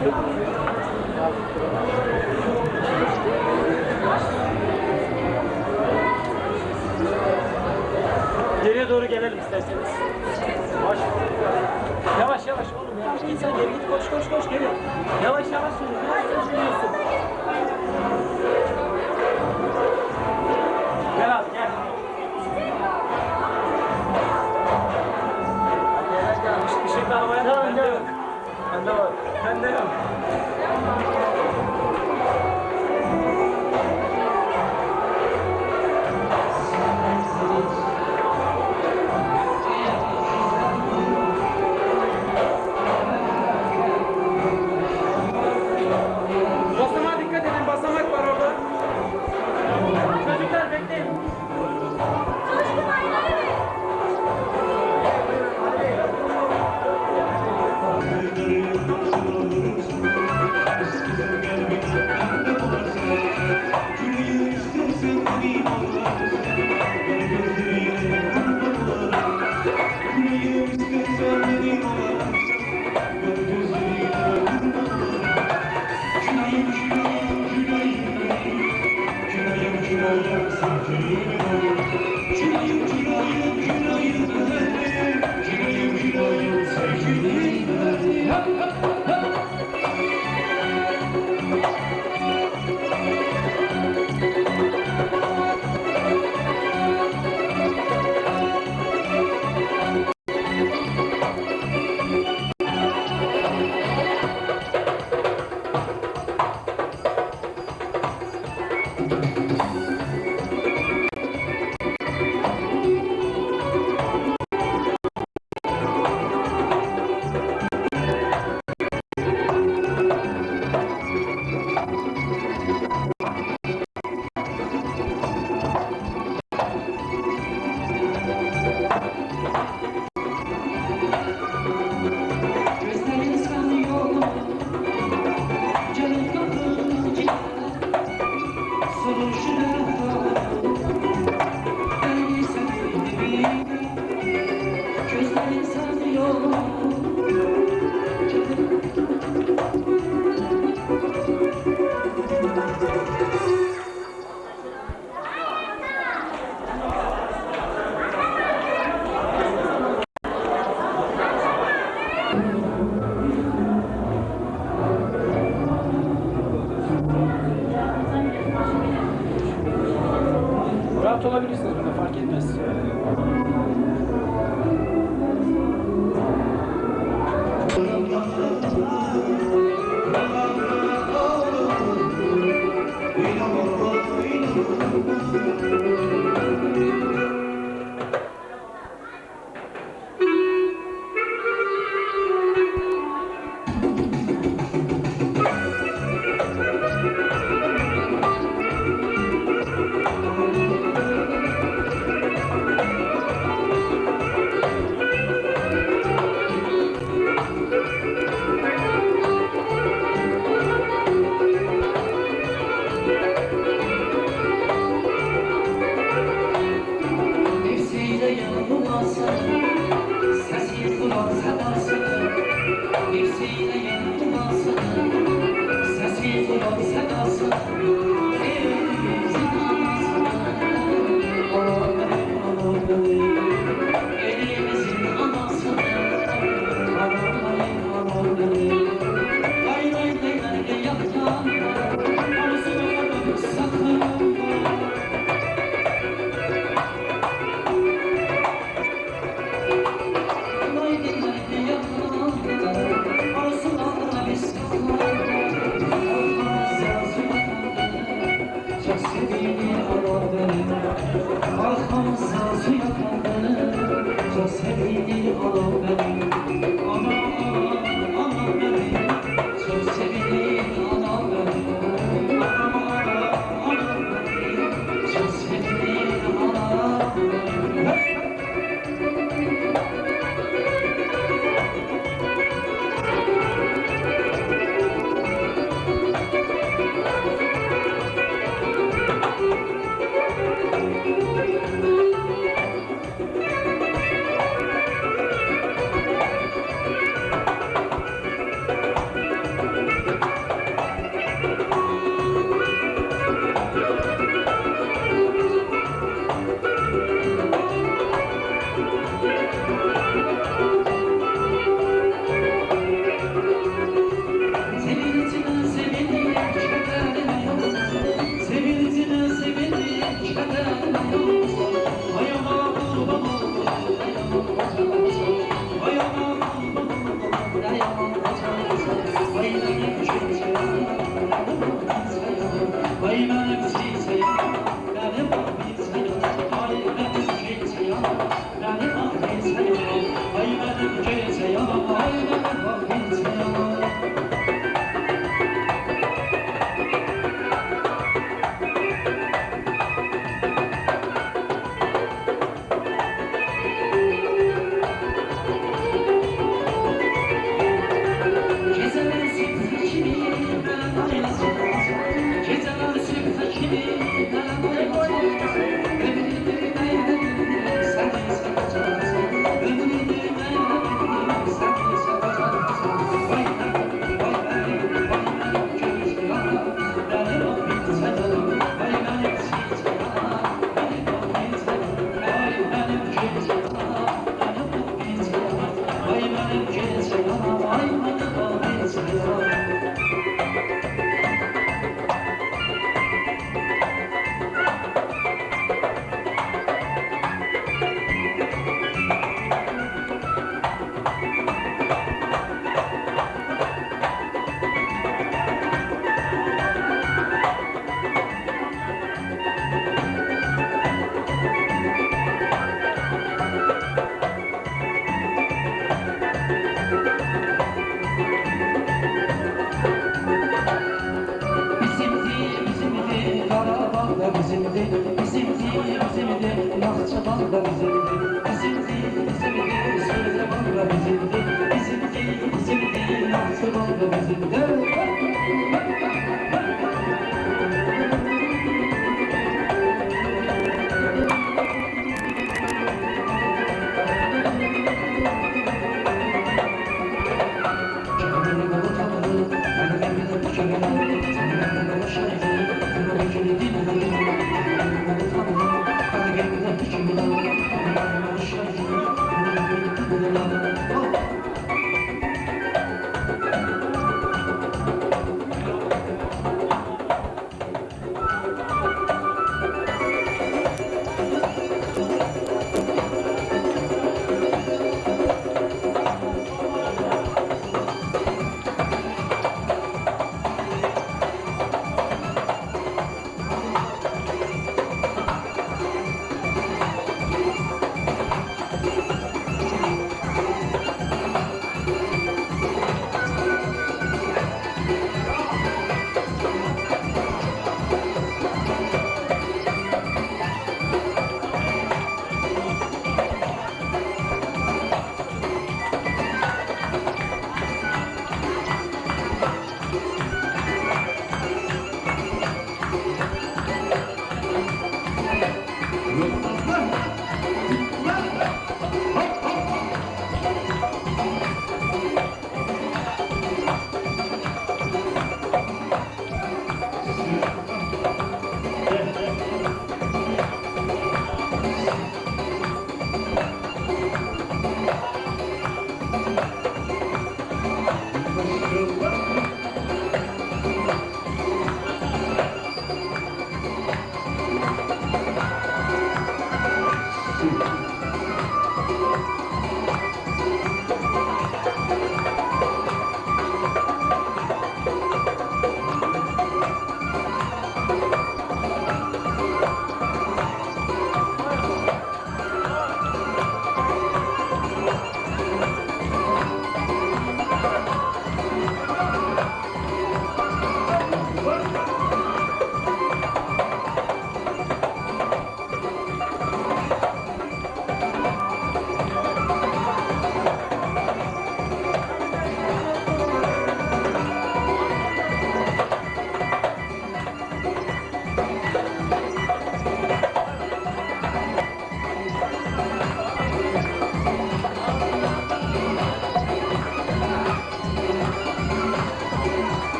Geriye doğru gelelim isterseniz. Baş. Yavaş yavaş oğlum yavaş. Git sen geri git koş koş koş geri. Yavaş yavaş yürü. Yavaş yavaş yürüyorsun. Gel abi gel. Işıklı arabaya bende yok. Bende var. Bende yok. Basamağa dikkat edin. Basamak var orada. Çocuklar bekleyin.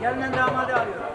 Gelinen damady alýar.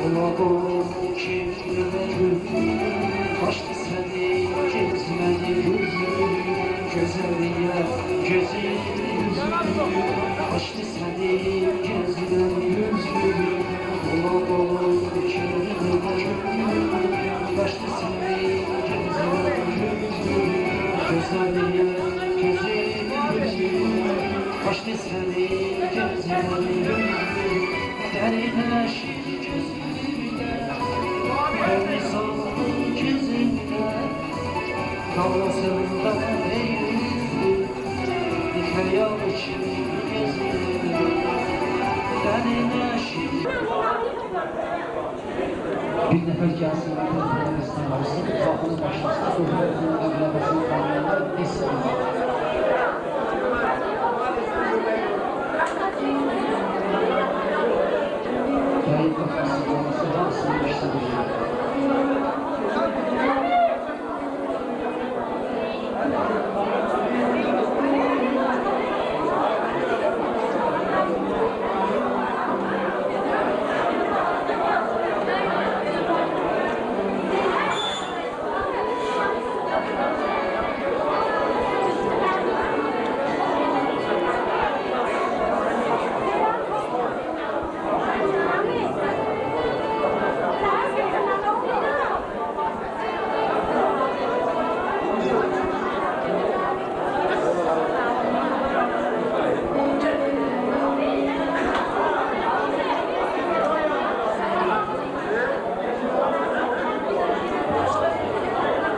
Ola kirli Kaçtı seni gezmedi yüzü Güzeliye güzel yüzü Kaçtı seni gezmedi yüzü Ola dolu kirli Kaçtı seni gezmedi yüzü Güzeliye güzel yüzü Kaçtı seni gezmedi yüzü Derinleşir gözümde Beni saldı gözümde Dalgasında eğildi Bir hayal için gözümde Derinleşir Bir nəfər gəlsin, mikrofonu alsın, qapını başlasın, söhbətin əqrəbasını tanıyanlar desin. Gəlin qafası, olması hamısını işlədir.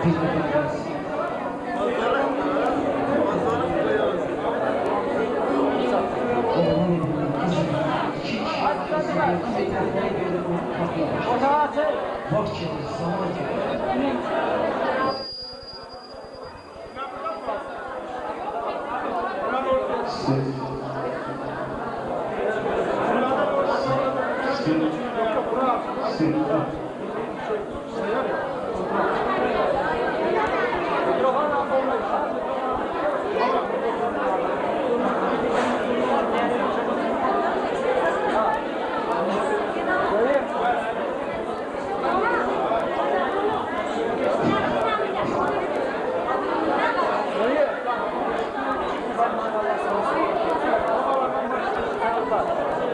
Bir nəfər gəlsin. Oğlan evində, qız evində, iki kişi arasında mikrofonu verib onu qapıya başlasın. Vaxt gedir, zaman gedir.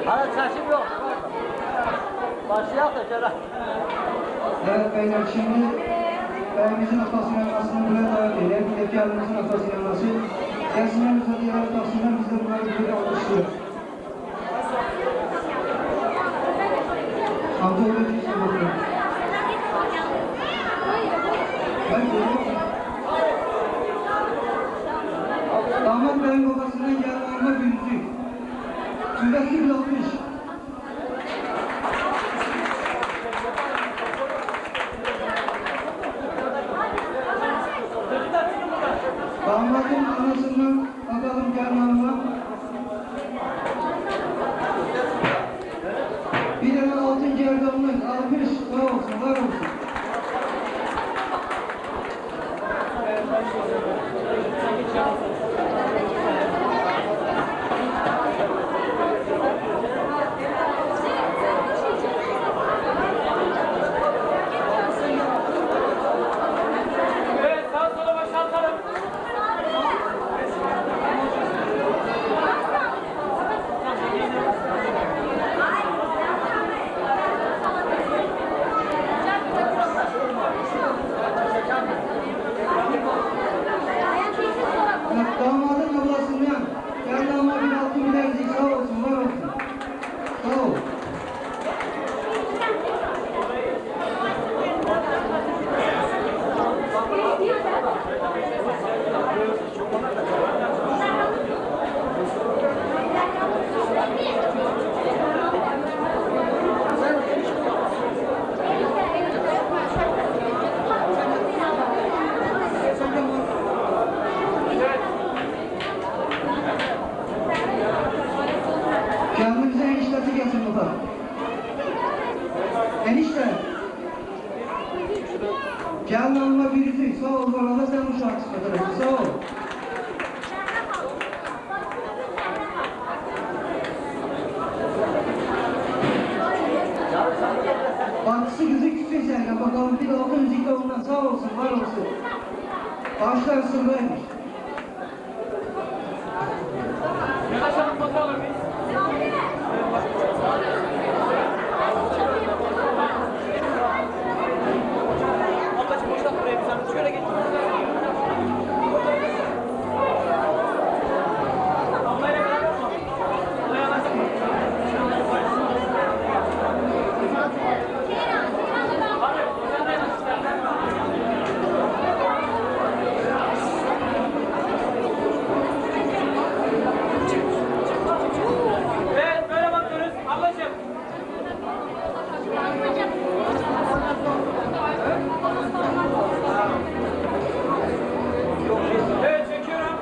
Hala çəkim yox. Başlayaq da görək. Evet beyler şimdi beyimizin atasını anasını buraya davet edelim. Bir de gelinimizin atasını anası. Gelsinler bize diğer taksınlar biz de buraya buraya alkışlıyoruz. Amca öyle bir şey bakıyorum. Ben görüyorum. Damat beyin babasından gelen alma bir yüzük. Kuvvetli bir alkış. Damadın anasından bakalım gelin hanıma. Bir tane altın gerdanlık alkış sağ olsun var olsun. Evet sağa sola başlatalım. Evet, damadın ablasından gelin hanıma bir altın bilezik sağ olsun var olsun. Sağ ol. Kendimize eniştesi gelsin baba. Enişte. Gelin hanıma bir yüzük. Sağ ol. Orada sen uşak kısmet Sağ ol. Bacısı kızı küçük Zeynep bakalım bir altın yüzük de ondan sağ olsun var olsun. Başlar sırrıymış. Yanaşalım foto alır mıyız? Ablacığım boşalt buraya bir zahmet. Şöyle geç. Ablayla beraber mi? Ablayla yanaşalım. Abi sen de yanaş istersen. Evet böyle bakıyoruz. Ablacığım. Evet çekiyorum.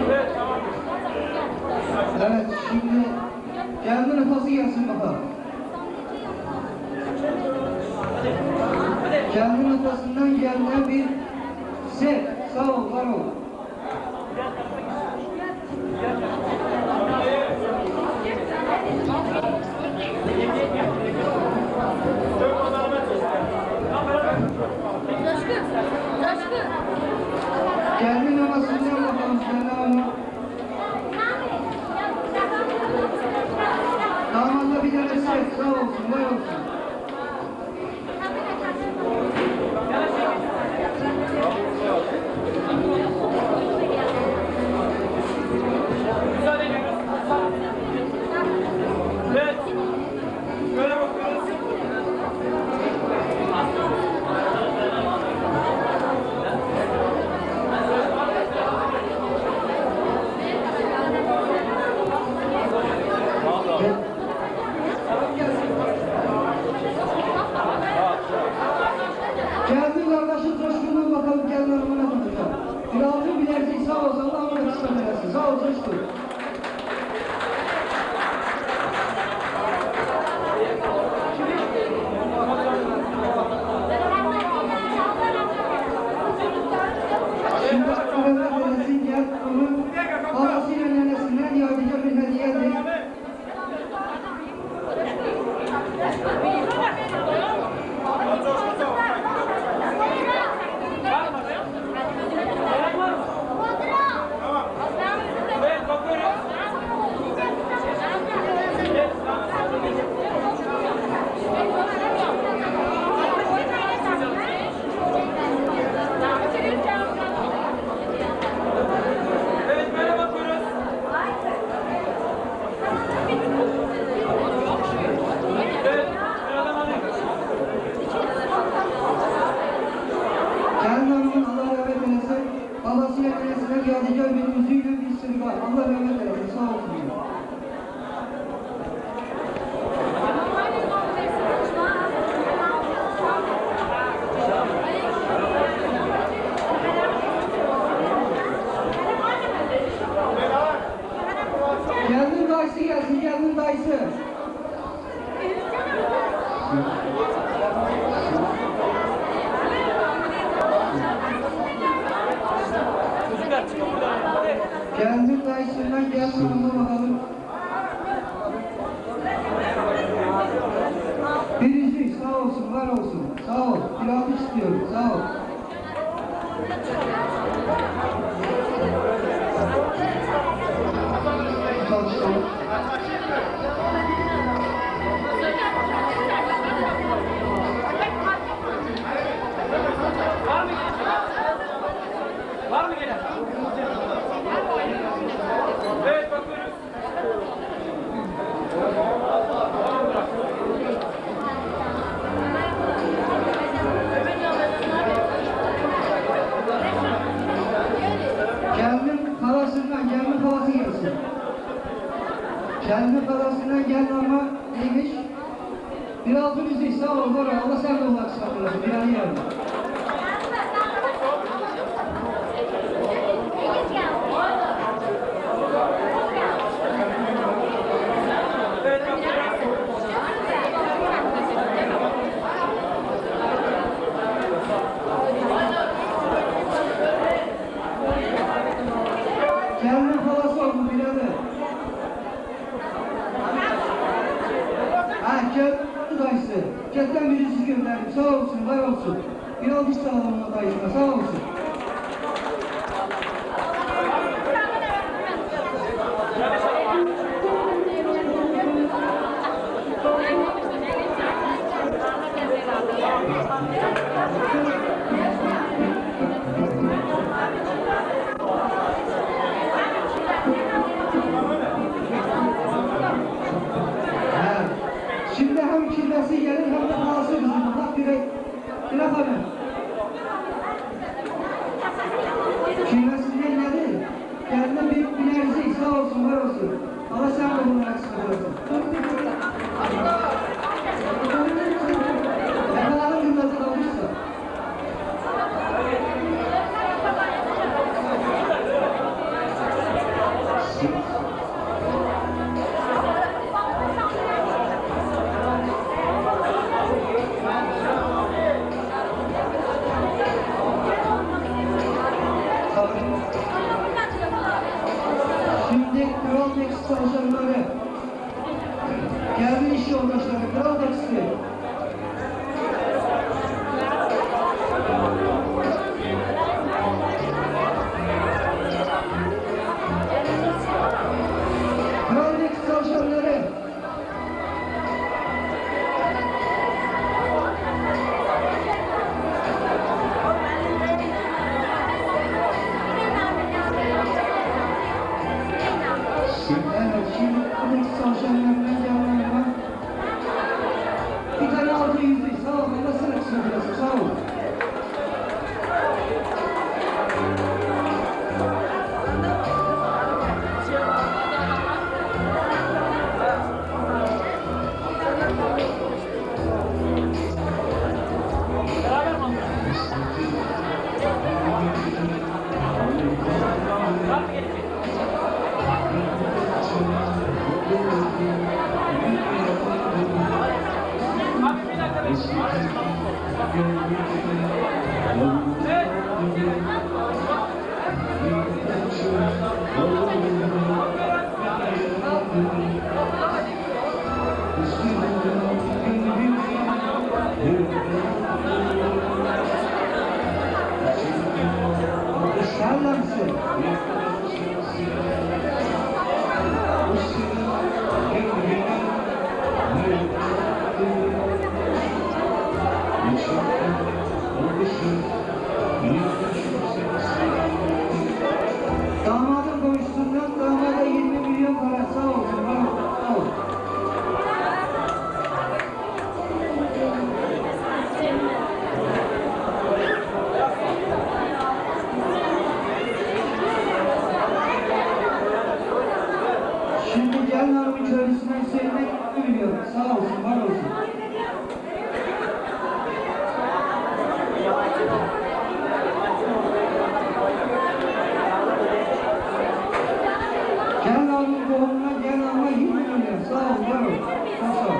Evet tamam. Evet şimdi gelinin atası gelsin bakalım. Gelinin atasından gelinen bir set. Sağ ol, var ol. Coşkun, Coşkun. Gelinin anasından bakalım gelin hanıma. Damada bir tane set. Sağ olsun, var olsun. Müsaade ediyoruz. Evet. Böyle bakıyoruz. Geldi kardeşi Coşkun'dan bakalım gelin hanıma ne bakacak. Bir altın bilezik sağ olsun, Allah ona kısmet eylesin. Sağ ol Coşkun. Şimdi Allah rahmet eylesin gel onun babasıyla nenesinden yadigar bir hediyedir. Var mı? Gelen var mı? Evet bakıyoruz. Evet, Evet böyle bakıyoruz. Evet sıradan alayım. Gelin hanımın Allah rahmet eylesin. Babasıyla nenesinden yadigar bir yüzüğüyle bir sırga. Allah rahmet eylesin. Sağ olsun. Gelinin dayısı gelsin, gelinin dayısı. Çocuklar çıkın buradan. Hadi. Gelinin dayısından gelin hanıma bakalım. Bir yüzük sağ olsun, var olsun. Sağ ol. Bir alkış istiyorum. Sağ ol. Alkış. Var mı gelen? Var mı gelen? Evet bakıyoruz. Gelinin halasından, gelinin halası gelsin. Gelinin halasından gelin ama neymiş? Bir altın yüzük sağ ol, var ol. Allah sen de Allah kısmet eylesin. Bir an yardım. Evet bakıyoruz. gönderdim. Sağ olsun, var olsun. Bir alkış alalım ona dayısına. Sağ olsun. He. Şimdi hem kirlesi gelir hem de halası kızım. Bak bir Bırak hanım. Kirlesinden nedir? Kendine bir binerzi sağ olsun, var olsun. Allah sen de bunun aksini koysun. Yakalanın kırmızı kalmışsa. Şimdi Kral Tekstil çalışanları, geldi iş yoldaşları, Kral Tekstil. Kral Tekstil çalışanları. Evet, şimdi Kral Tekstil çalışanlarından geldi Bir tane altı yüzlük, sağ ol. Allah sana kısmet eylesin, sağ ol. Beraber mi alıyorsunuz? Var mı gelecek? Abi bir dakika bekle. Evet. Sen misin? Damadın komşusundan damada 20 milyon para sağ olsun. Var olsun. Sağ olsun. Şimdi gelin hanımın köylüsünden Hüseyin'e 20 milyon. Sağ olsun, var olsun. Gelin hanımın doğumuna gelin hanıma 20 milyon. Sağ ol, var ol. Çok sağ ol.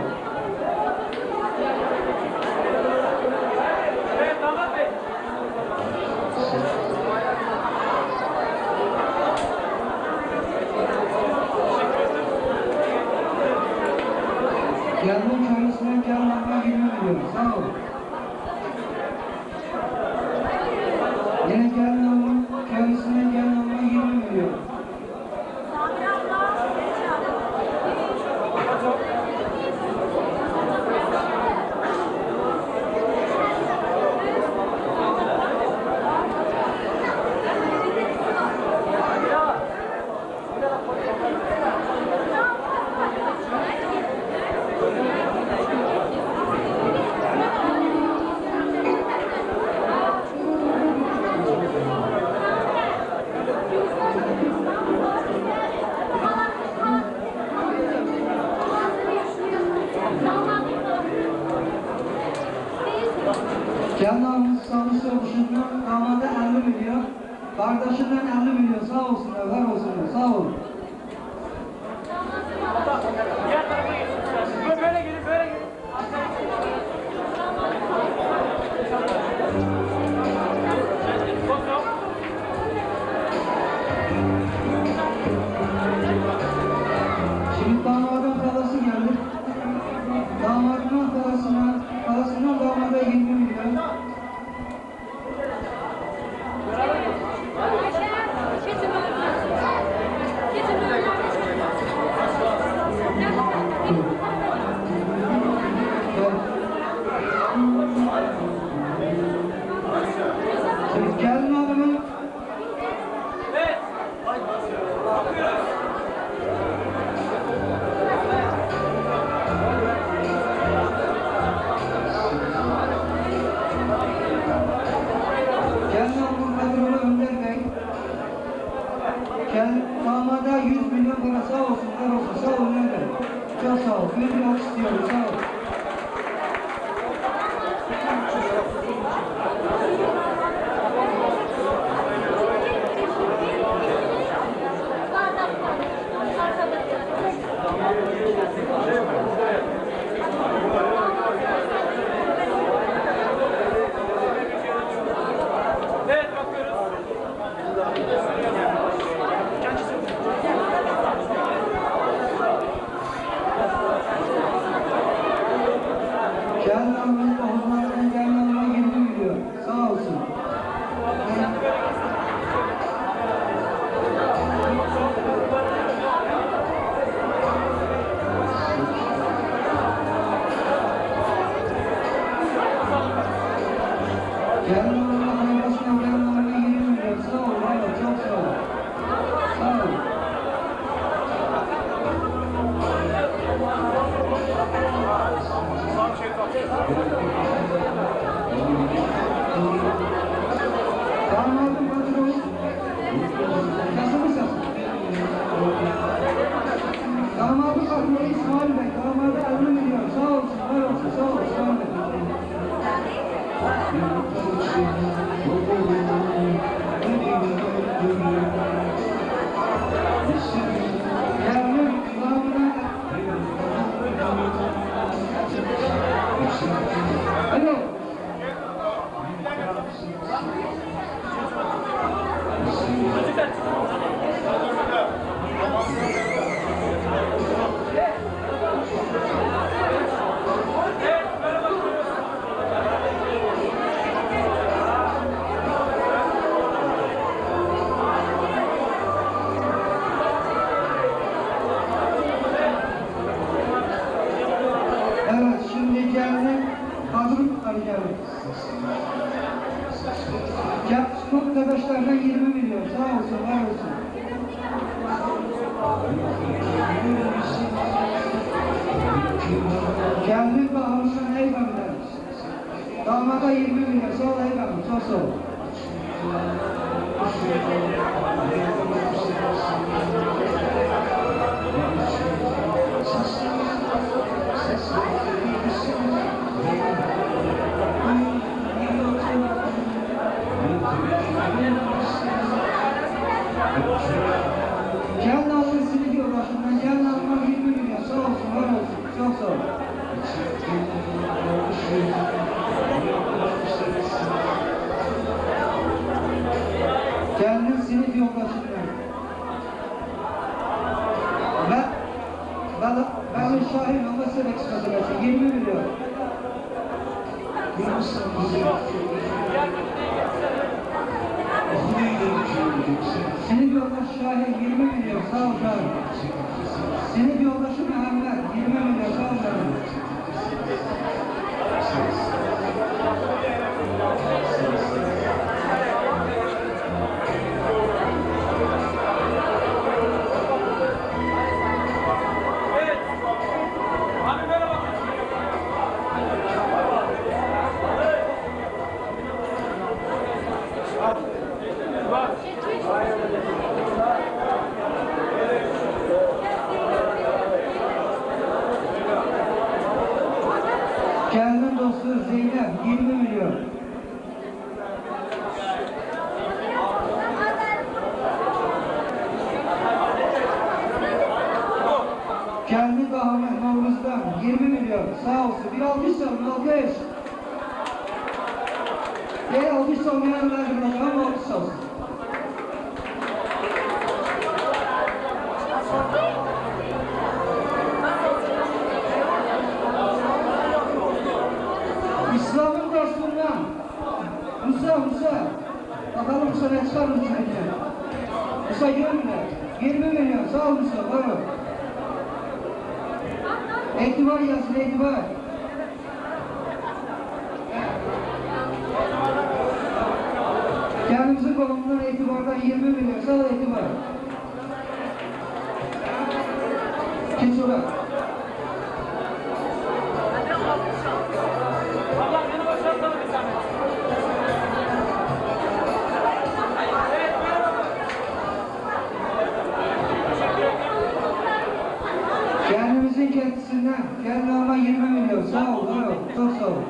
Evet damat bey. Gelinin köylüsünden gelin hanıma 20 milyon. Sağ ol. Yine gelin hanımın köylüsünden gelin hanıma 20 milyon. Gelin hanımın sağlık oluşundan damada 50 milyon. Kardeşinden 50 milyon. Sağ olsunlar, var olsunlar. Sağ olun. Diğer tarafa geçin isterseniz. Böyle, böyle gelin, böyle gelin. Foto. Şimdi damadın halası geldi. Damadın halasına, halasından damada 20 ediyorum. Sağ ol. Evet bakıyoruz. Gelin hanımın tohumlarından gelin hanıma 20 milyon. Sağ olsun. Gelin hanımın arabasına gelin hanıma 20 milyon. Sağ ol, var ol, çok sağ ol. Sağ ol. Damadım patronu. Nasıl mısın? Damadı patronu İsmail Bey. Damadı 50 milyon. Sağ olsun, var olsun, sağ ol İsmail Bey. Gelinin kulağına... Alo. Evet, şimdi geldik. Kadro geldi. Gelsin kardeşlerine 20 milyon. Sağ olsun, var olsun. Geldik Bahar'ın Eyvallah. Damada 20 milyon. Sağ ol eyvallah. Çok sağ ol. Gelin alın sizi yoldaşından. Gelin alma 20 milyon. Sağ olsun, var olsun. Çok sağ ol. Gelinin sinif yoldaşından. Ve ve Veli Şahin Allah size kısmet eylesin. 20 milyon. Sinif yoldaşı Şahin 20 milyon. Sağ ol Şahin. Sinif yoldaşı Mehmet 20 milyon. Sağ ol Mehmet. Evet. Abi böyle bakıyoruz. Gelinin dostu Zeynep 20 milyon. Gelinin Ahmet Navruz'dan 20 milyon. Sağ olsun. Bir alkış salın, alkış. Bir alkış salmayanlar ama alkış salsın. İslam'ın dostluğundan. Musa, Musa. Bakalım Musa ne çıkar mı sence? Musa görmüyor. 20 milyon. Sağ ol Musa. Var ol. Etibar yazsın, etibar. Kendimizin kolundan etibardan 20 milyon. Sağ ol etibar. Geç oraya. Ablam yanı boşaltalım bir zahmet. Evet merhaba. Kendimizin kendisinden, kendine hanıma 20 milyon. Sağ ol, var ol. Çok sağ ol.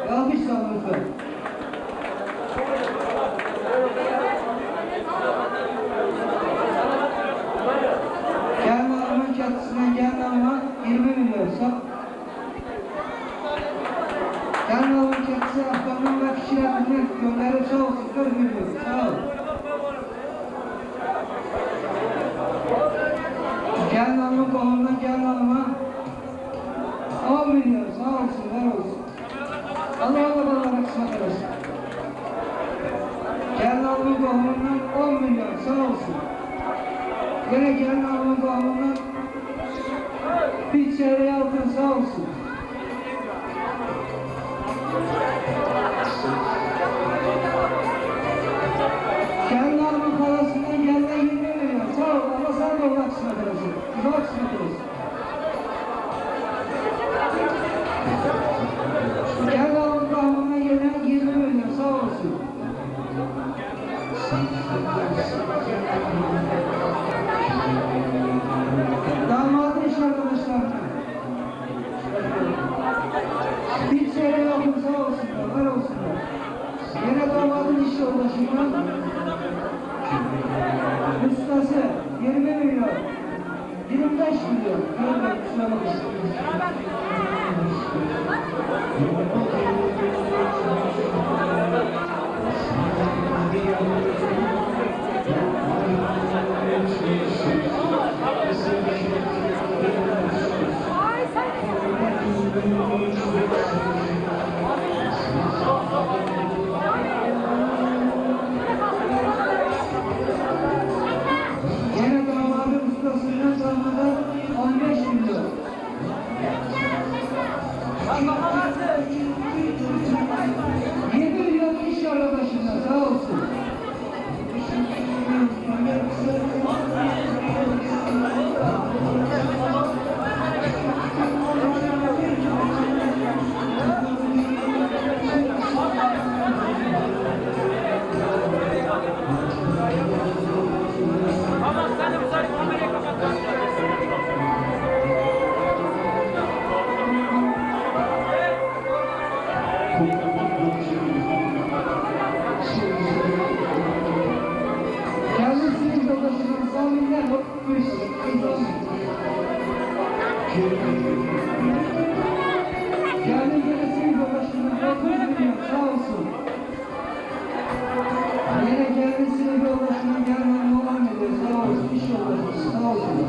Bir alkış salın lütfen. Gelin hanımın kendisinden gelin hanıma 20 milyon. Sağ Gelin hanımın kendisi Afgan'dan ve kişilerinden gönderip sağ olsun 40 milyon. Sağ ol. Gelin hanımın kolundan gelin hanıma 10 milyon. Sağ olsun, var olsun. Allah Allah Allah kısmet eylesin. Gelin hanımın qohumundan 10 milyon sağ olsun. Yine gelin hanımın qohumundan bir çeyrek altın sağ olsun. Gelin hanımın parasından geline 20 milyon. Sağ ol. Allah sana da Allah kısmet eylesin. Allah kısmet eylesin. Gelin hanımın qohumundan gelen 20 milyon sağ olsun. Damadın iş arkadaşlarına. Bir çeyrek altın sağ olsunlar, var olsunlar. Yine damadın iş yoldaşından ustası 20 milyon, 25 milyon. Görmedim, kusura bakmayın. Yine damadın ustasından damada 15 milyon. 7 milyon iş arkadaşından sağ olsun. Tamam sen de bu sefer kamerayı kapat. Kendisinin yoldaşının Sami'nden Kendi dedesinin yoldaşından 30 milyon sağ olsun. Yine kendisinin yoldaşının gelmem olan ediyor sağ olsun. İş yoldaşı sağ olsun.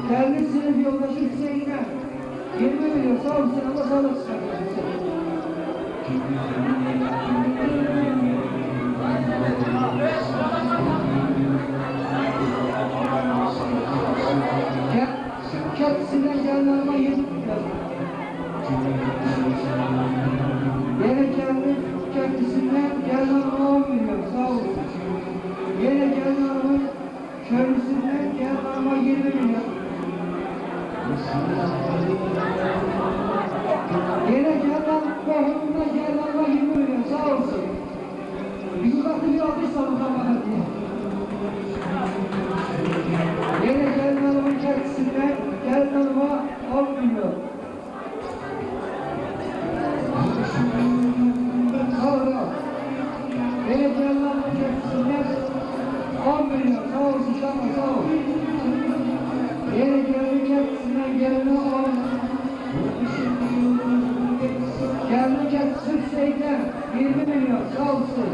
Kendisinin yoldaşı Hüseyin'e 20 milyon sağ olsun ama sağlık olsun. Kendisinden gelenlerime 20 milyon. Yine kendi kendisinden gelen 10 milyon sağ olsun. Yine gelin hanımın köylüsünden gelin hanıma 20 milyon. Yine gelin qohumundan gelin hanıma 20 milyon sağ olsun. Bir uzaklı bir alkış salın damada diye. Yine gelin hanımın kendisinden gelin hanıma 10 milyon. Sağ ol. Yine gelin hanımın kendisinden 10 milyon. Sağ olsun Şama sağ ol. Yine gelin kendisinden geline 10 Gelin kendisi Hüseyin'den 20 milyon. Sağ olsun.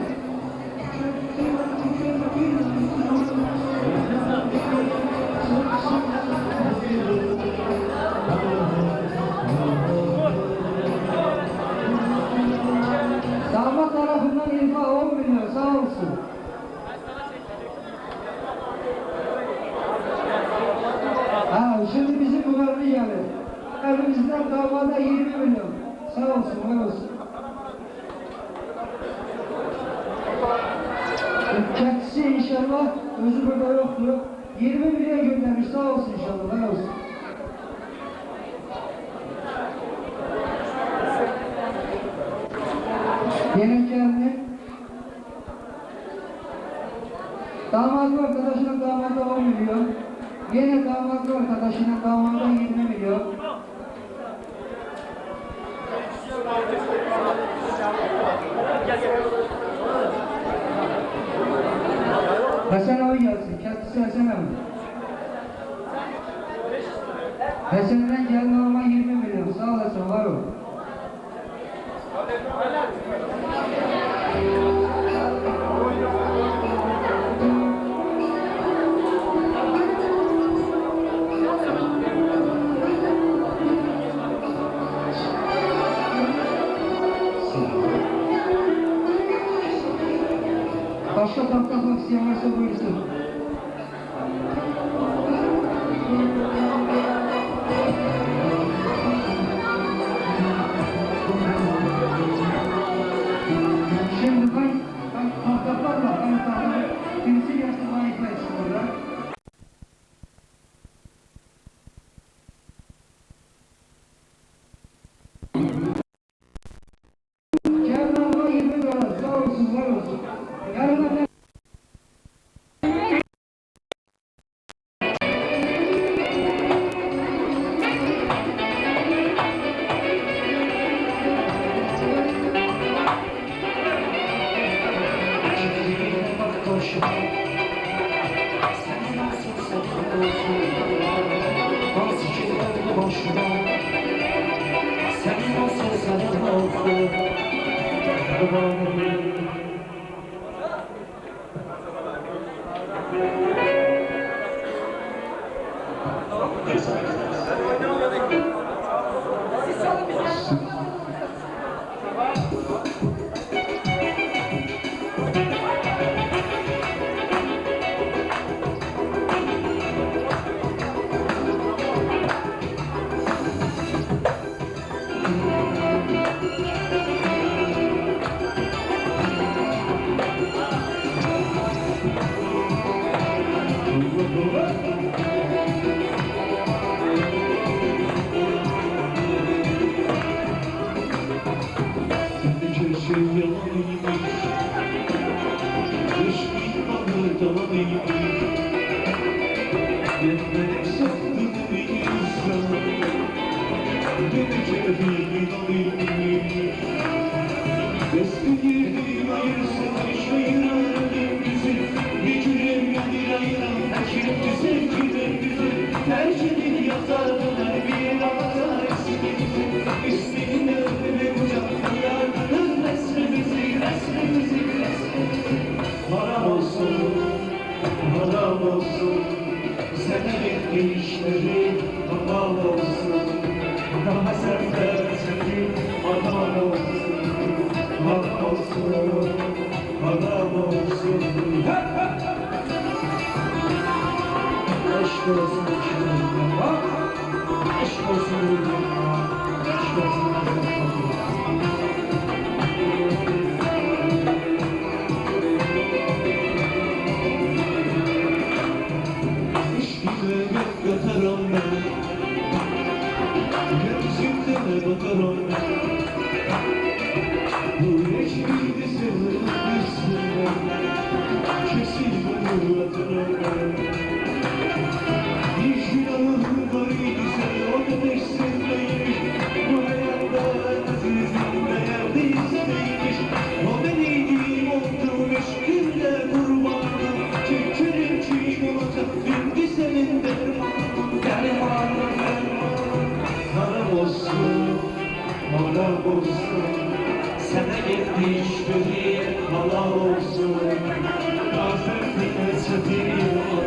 Damat tarafından İrfa 10 milyon sağ olsun. Ha, şimdi bizim muharri geldi. Evimizden damada 20 milyon. Sağ olsun, var olsun. Kendisi inşallah özü burada yoktu. 20 milyon göndermiş sağ olsun inşallah, var olsun. Yine geldi. Damadın arkadaşının damada 10 milyon. Yine damadın arkadaşının damada 20 milyon. Hasan abi gelsin. Kendisi Hasan abi. Hasan'dan gelin alma 20 milyon. Sağ olasın, var ol. Başka tahta isteyen varsa buyursun. Şimdi ben, ben tahtaklar var. Ben tahtaklar. Birisi gelsin bana ikna etsin burada. Kerem Hanım'a 20 dolar. Sağ olsun, var olsun. Yarın da Çektiğine bak karşıma Senin olsun senin olsun Naz geldi başıma Senin olsun senin olsun Kurbanım. Sendeki şey yalan imiş. Düştük bana tavan imiş. Yenmedik sandım insan. Beni kefil imiş. Desti girdim ayırsın şairlerim bizi. Bir cürem yanır ayıran Şimdi sevgiler bizi. Tercih edip yazardılar bir atar resmimizi. İsmini öpüme kucaklayardınız resmimizi, resmimizi, resmimizi. Haram olsun, haram olsun. Sana gitti işleri haram olsun. Daha senden seni haram olsun. Haram olsun, haram olsun. Aşk olsun şiirim bak. Aşk olsun ölüm. Aşk olsun azap. İşkine gök yatarım ben. Göksümde batarım ben. Bu hiçbir sırrın üstüne kesin bunu atarım ben. Bir günahım var ise o da peşindeymiş. Bu hayatta azizim değerli isteymiş. O beniydim oldum eşkimle kurbanım. Çekerim çiğ olacak şimdi senin dermanın. Dermanın dermanın. Haram olsun, haram olsun. Sana gitti işleri halal olsun. Kafir çatıyı.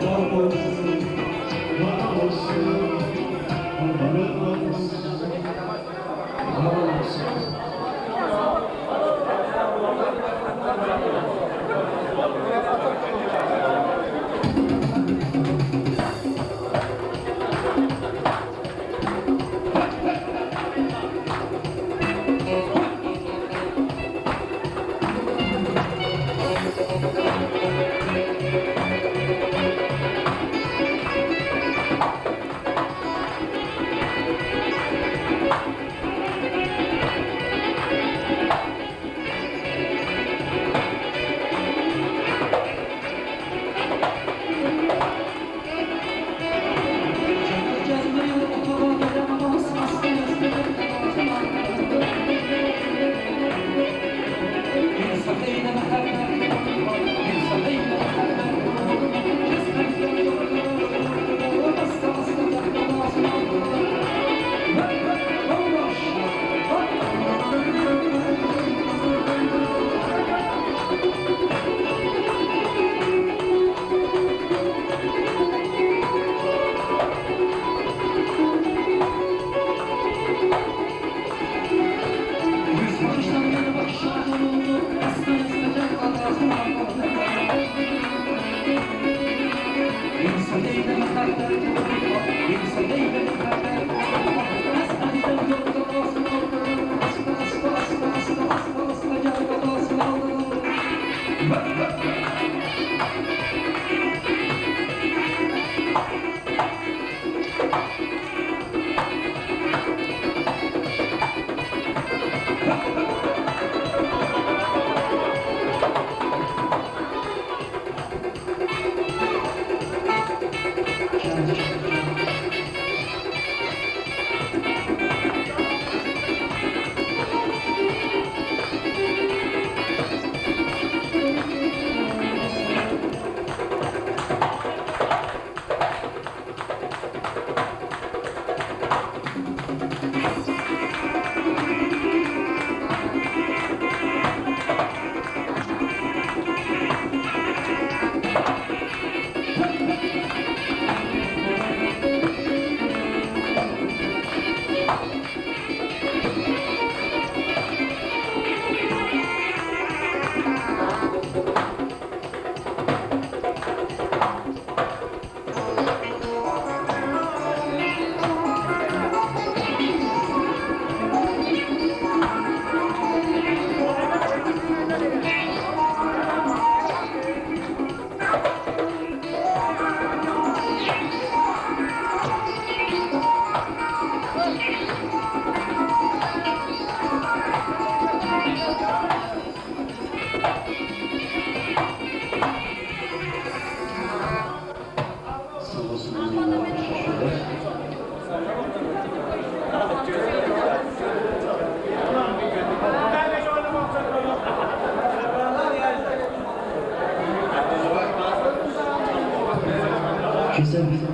Köse köse.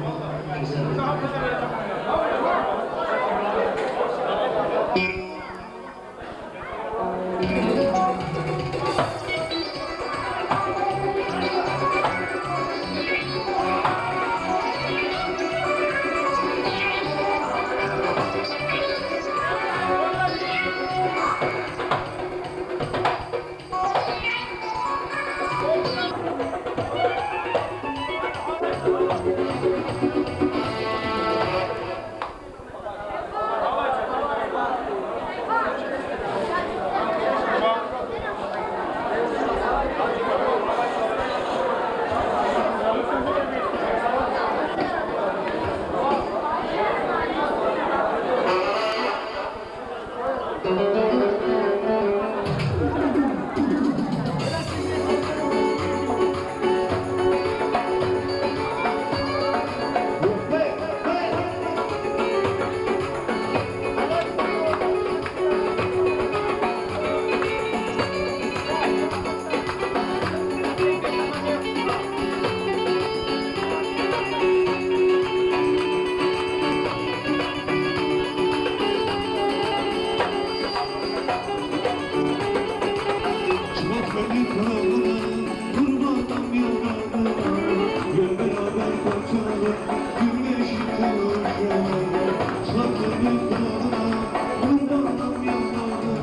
Çırak beni kralına, kurbanım yaranına. Gel beraber kaçalım, güneşi kavuşalım. Çırak beni kralına, kurbanım yaranına.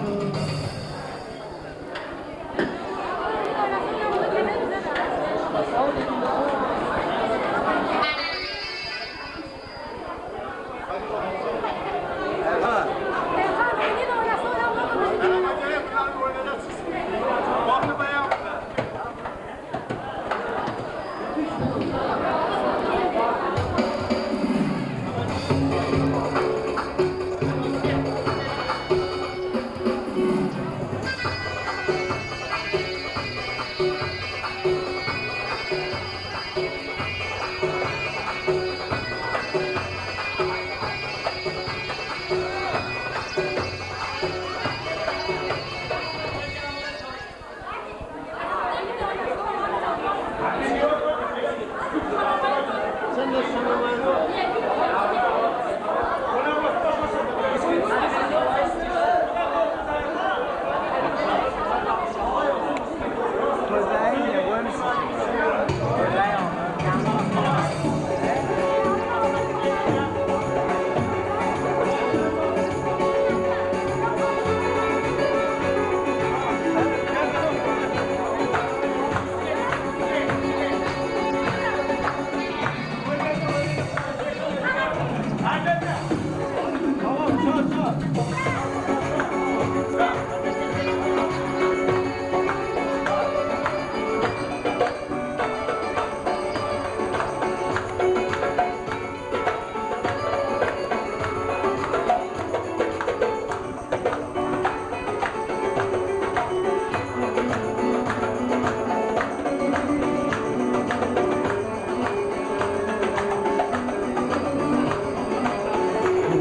Erkan beni de oynasana oğlum.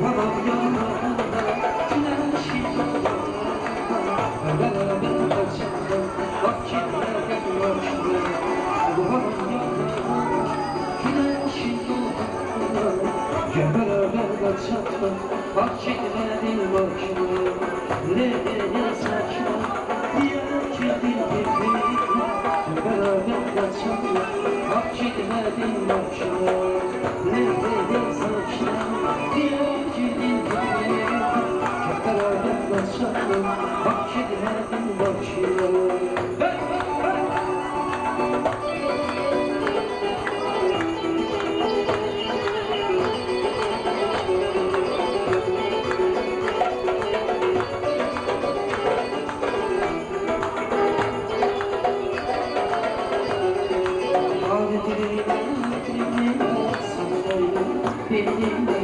Babam yanında güneşi doğanda Beraber kaçalım vakitler başlıyor. Babam yanında güneşi doğanda Gel beraber kaçalım vakitler başlıyor. Nereye saçma diye gidildi. Beraber kaçalım vakitler başlıyor. Nereye saçma diye gidildi. Beraber kaçalım vakitler başlıyor. Hey, hey, hey!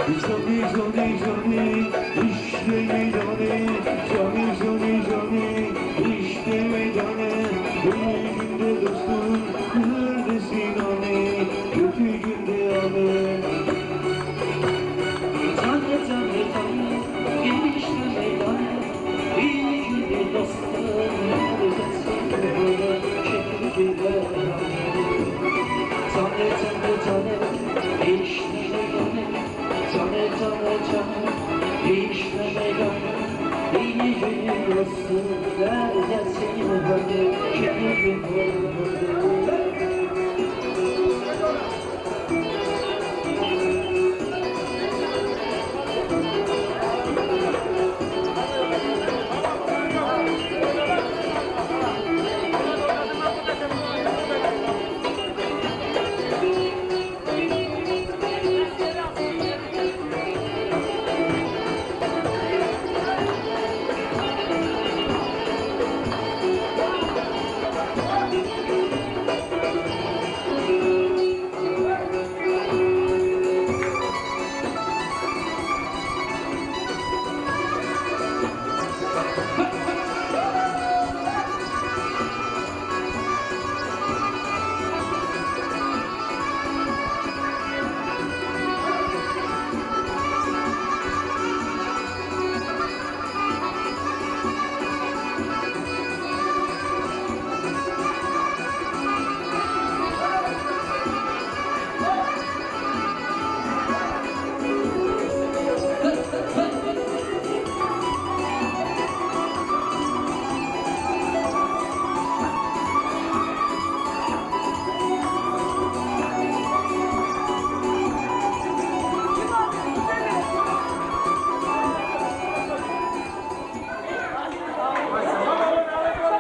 Cani cani cani işte meydanı Cani cani cani işte meydanı İyi günde dostum neredesin hani Kötü günde anı Cane cane cane, işte meydanı. İyi günde dostum, neredesin hani? Kötü günde anı. Cane cane cane, işte meydanı. Cane cane cane, işte meydanı. İyi günde dostum, neredesin hani? Kötü günde anı.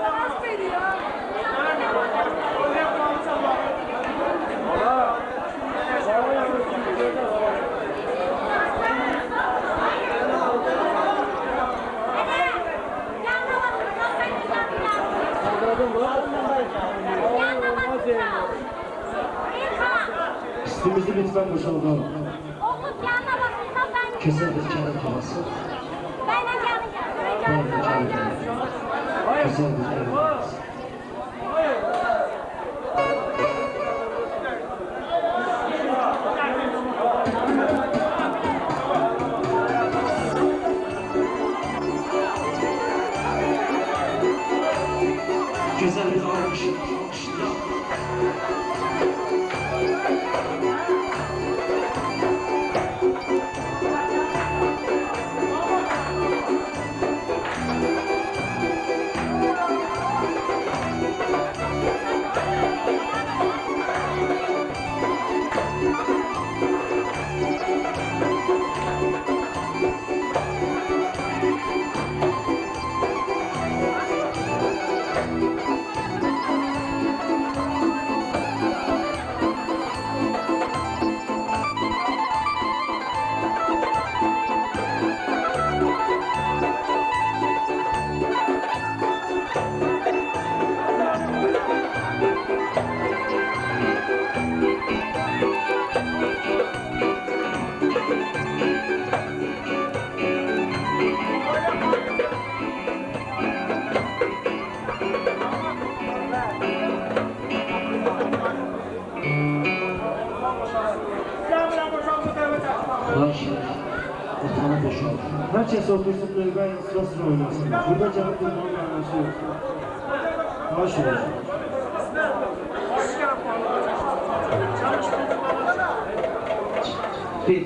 Sana veriyor. Üstümüzü lütfen boşaltalım. Oğlum yanına bakın, ben Keser bir kere havası. Ben de Ben de kere havası. Keser bir kere havası. Güzel bir alkış. Alkışlayalım. Vay şerif. Ortalığı boşalt. Herkes otursun növbə sıra sıra oynasın. Burada cevap durmanın manası yok. Xahiş edirəm. Bir.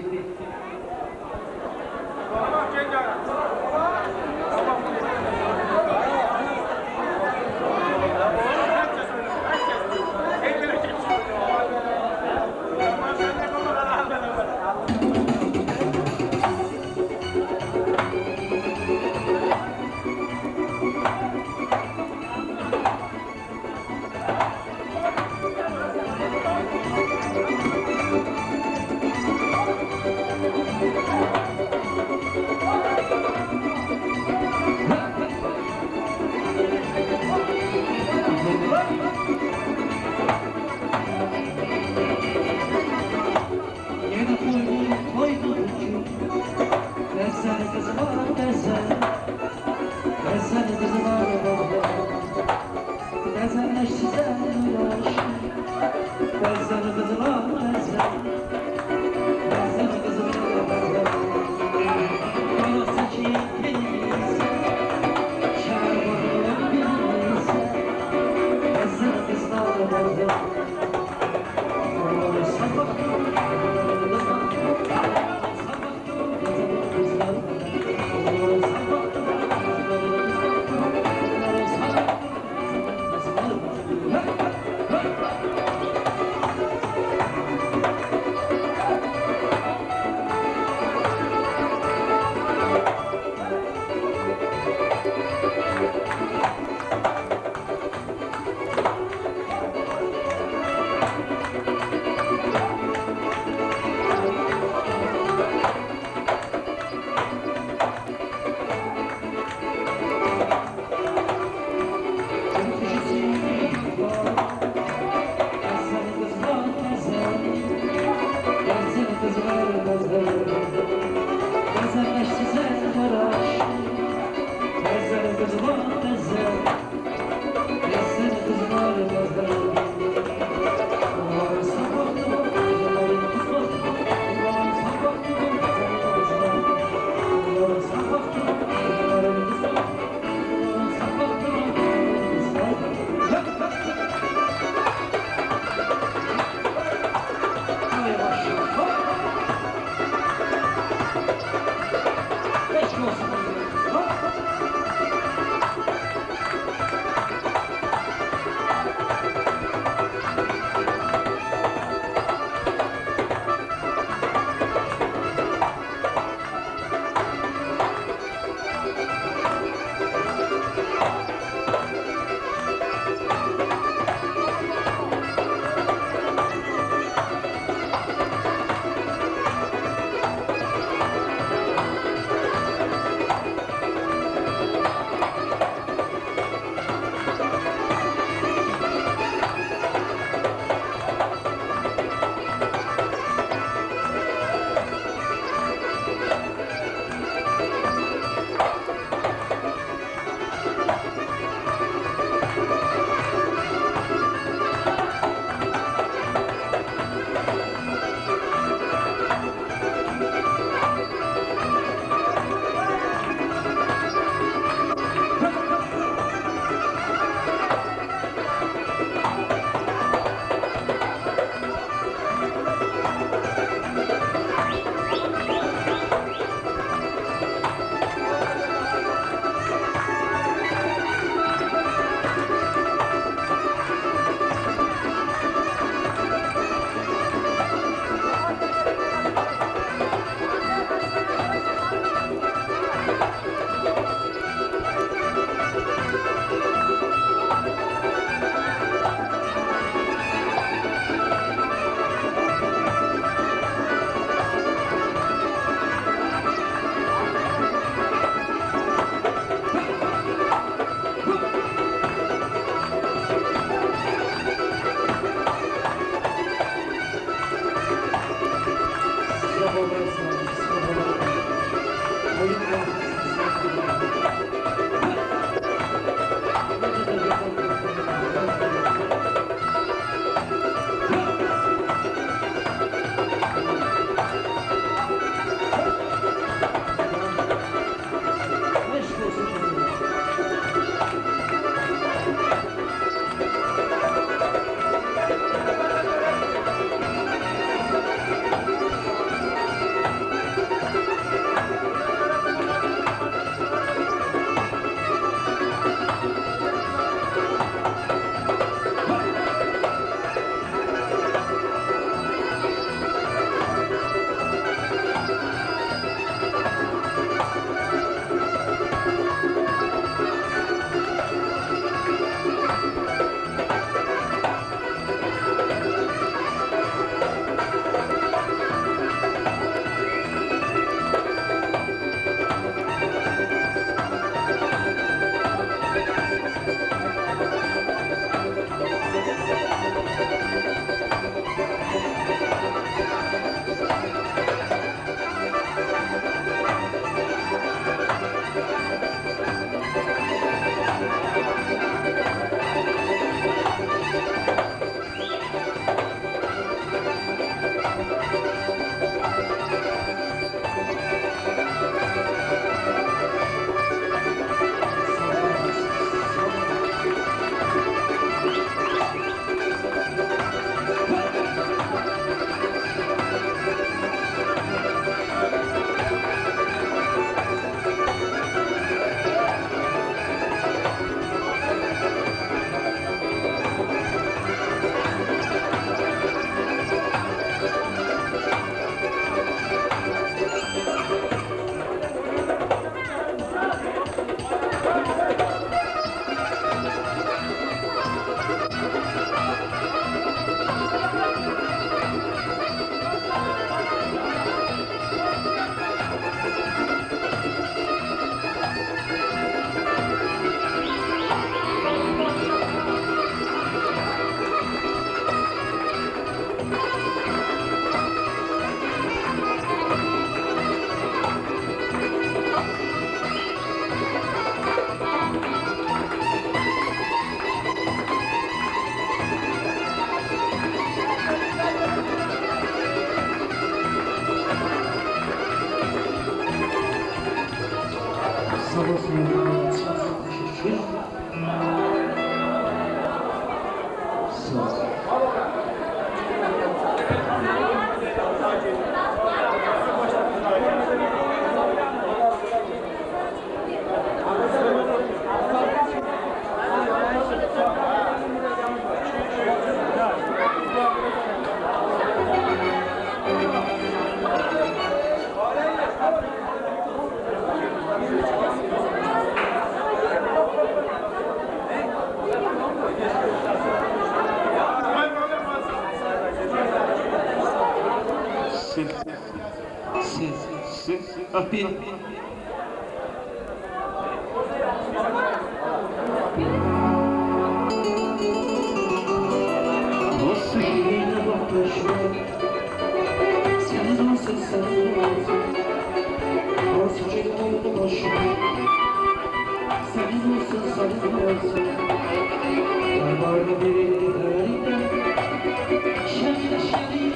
Sag olsun. Çok teşekkür. Sağ ol. Ses, ses, ses, bir. Olsun yine bakışma Senin olsun senin olsun Olsun yine oldu başıma Senin olsun senin olsun Barbarlı bir elinde Şenli şenli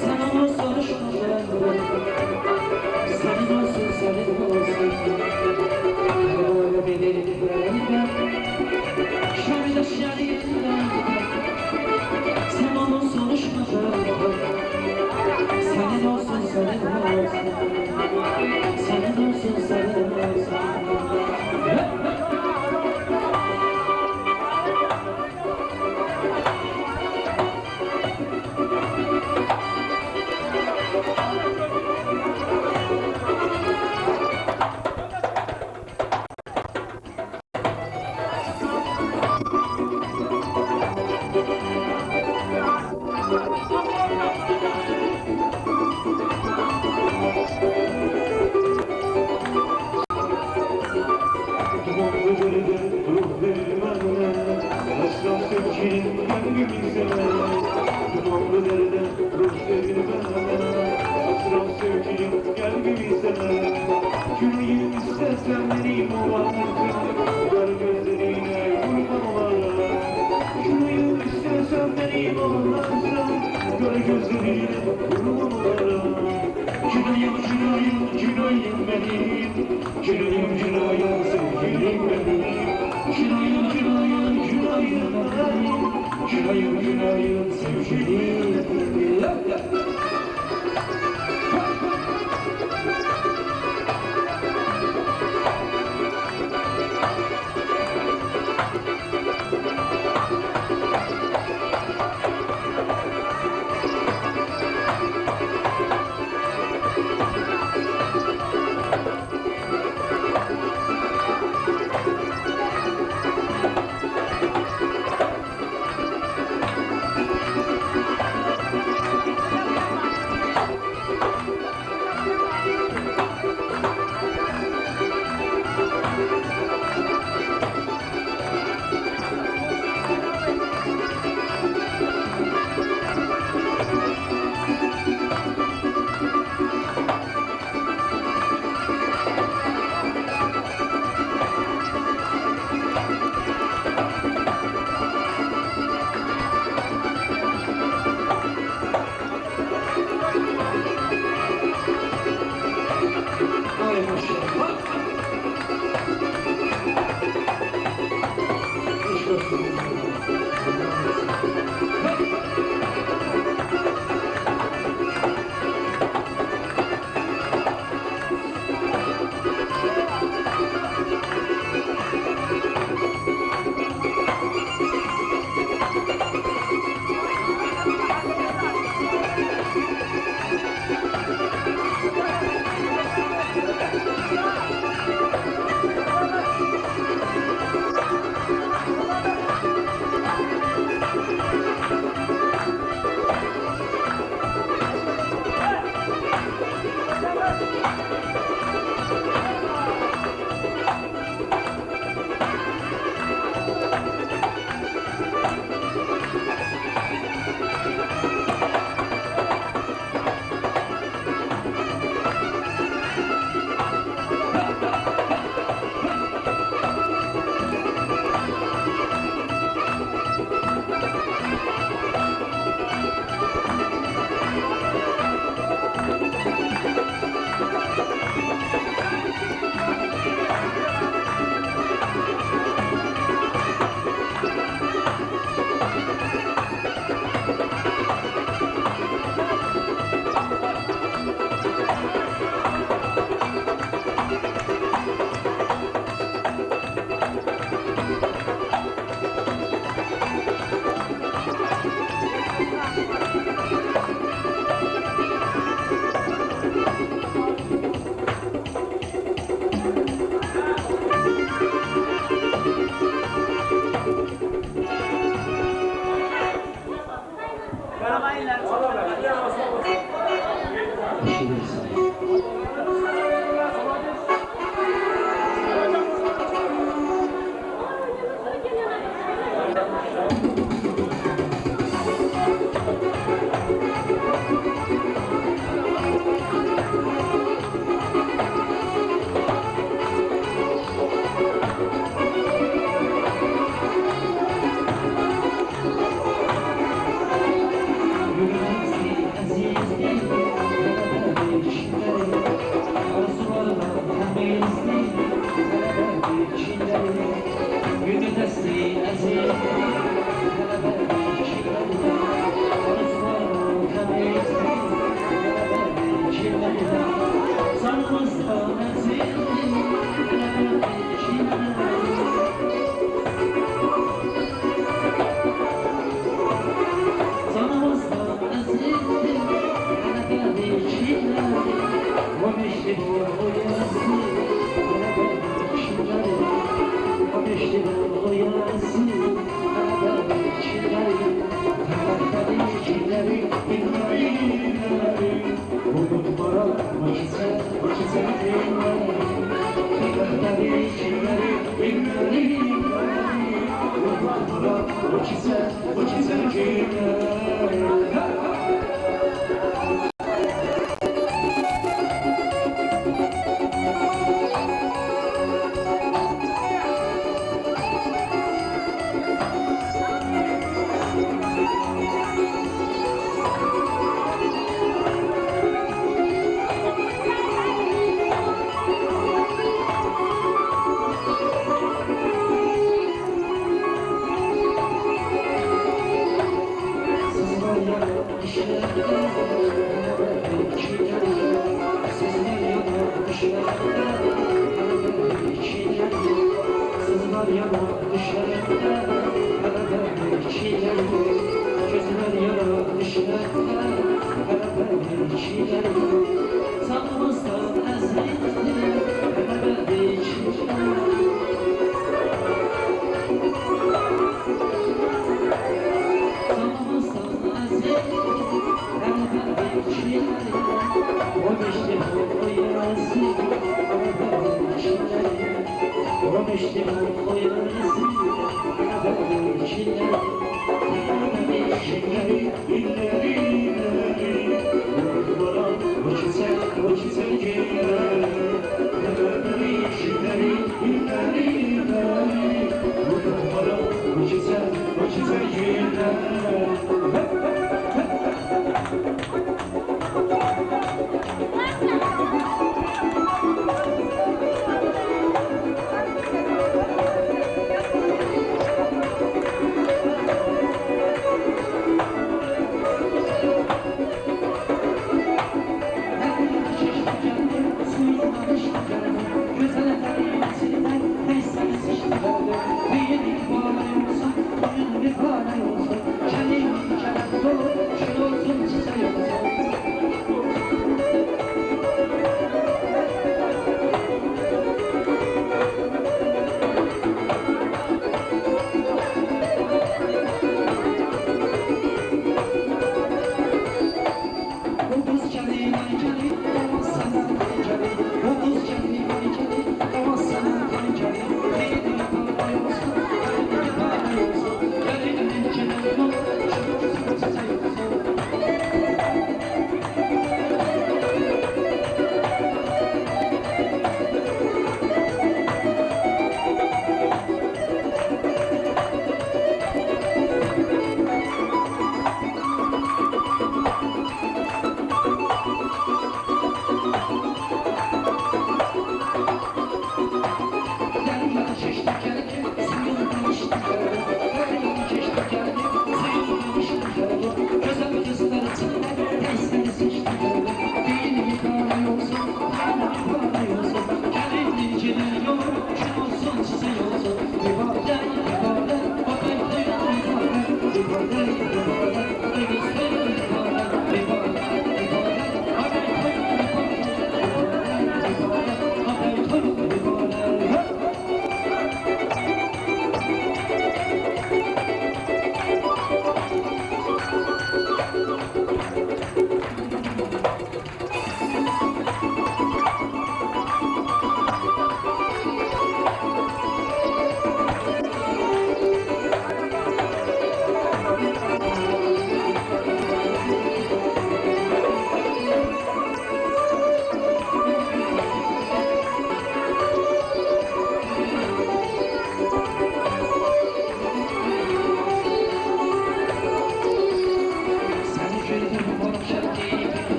Sen olsun şunu Senin olsun senin olsun Barbarlı bir elinde Şenli şenli Sen olsun şunu Senin olsun senin olsun Senin olsun senin olsun Dumanlı derede ruh verilmez. Esraf sevgilim gel gülümseme. Dumanlı derede ruh verilmez. Esraf sevgilim gel gülümseme. Yüreğim istersen benim olarım. Gör gözlerine kurban olarım. Yüreğim istersen benim olarım. Gör gözlerine kurban olarım. Yüreğim, yüreğim, yüreğim benim. Yüreğim, yüreğim, sevgilim benim. Yüreğim, yüreğim, yüreğim benim. Yüreğim, yüreğim, sevgilim benim. Eý maşallah. Eşk olsun. Eşidirsin.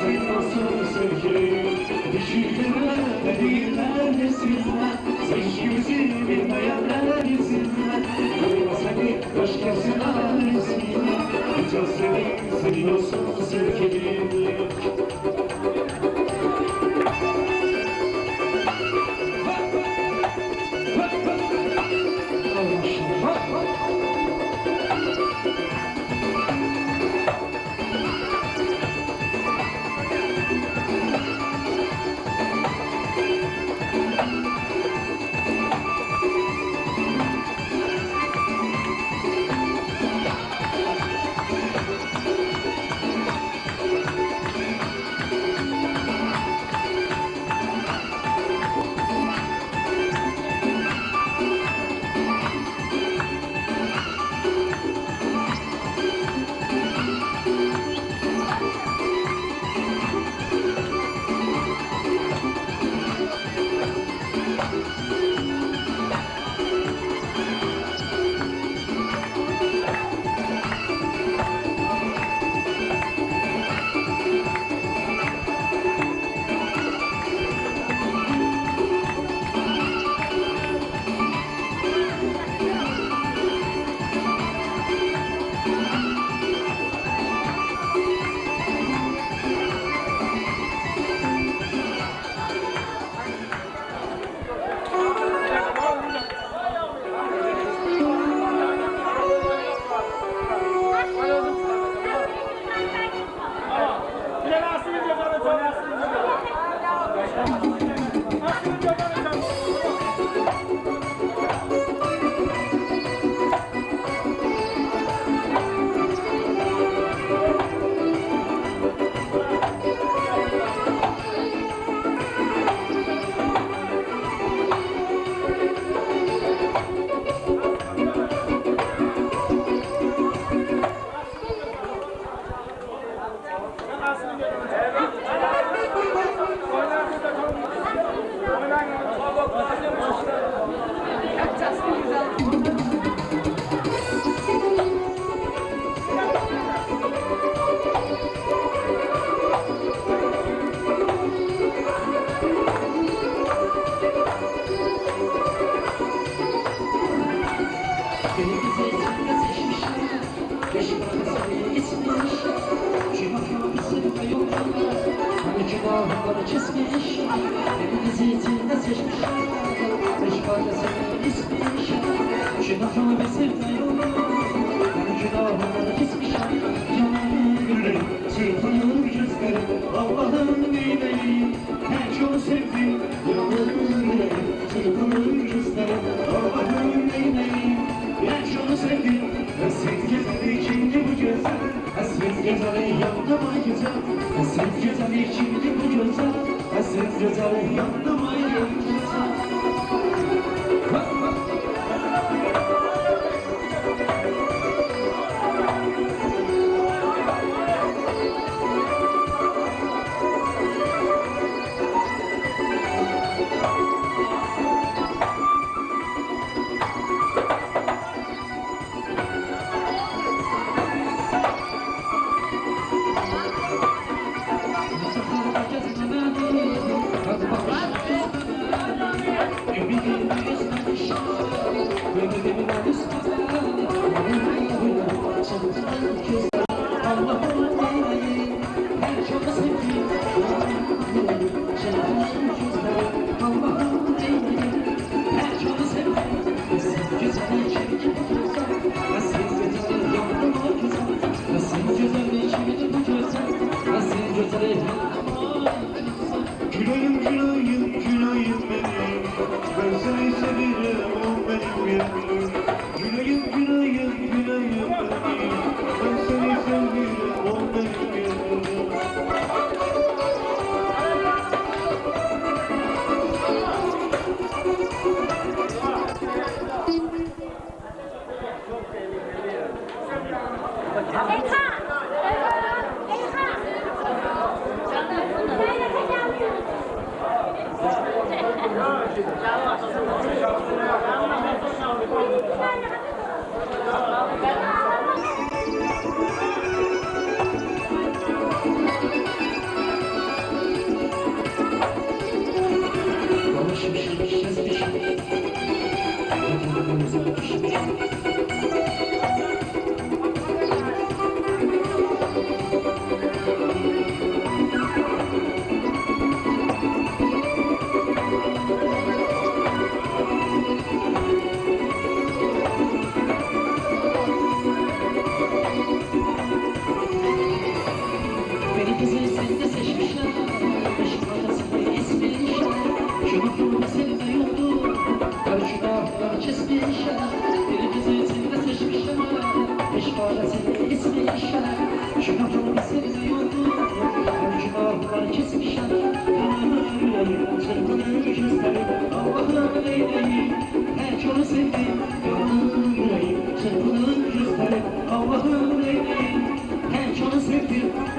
Senin olsun sevgilim Düşündürme dediler desinler Sevgimizi bilmeyenler yesinler Koyma seni başkasına resimler Can senin, senin olsun sevgilim. Allah'ım neyleyim, ben çok sevdim. Yanarım yüreğim, çırpınır gözlerim. Allah'ım neyleyim, ben çok sevdim. Hasret güzeli kimdi bu güzel? Hasret güzeli yandım ay güzel. Hasret güzeli kimdi bu güzel? Hasret güzeli yandım ay güzel.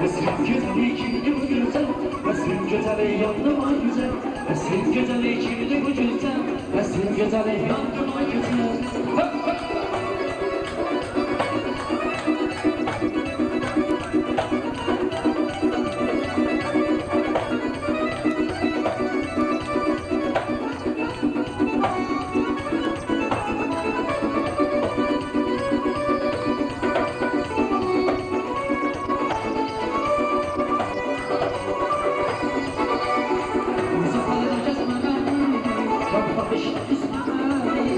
Əsrin gözəli kimdir bu gözəl? Əsrin gözəli yandım ay gözəl. Əsrin gözəli kimdir bu gözəl? Əsrin gözəli yandım ay gözəl. Hop, hop. Uzaqlarda gəzmə məni, bakış üzmə məni,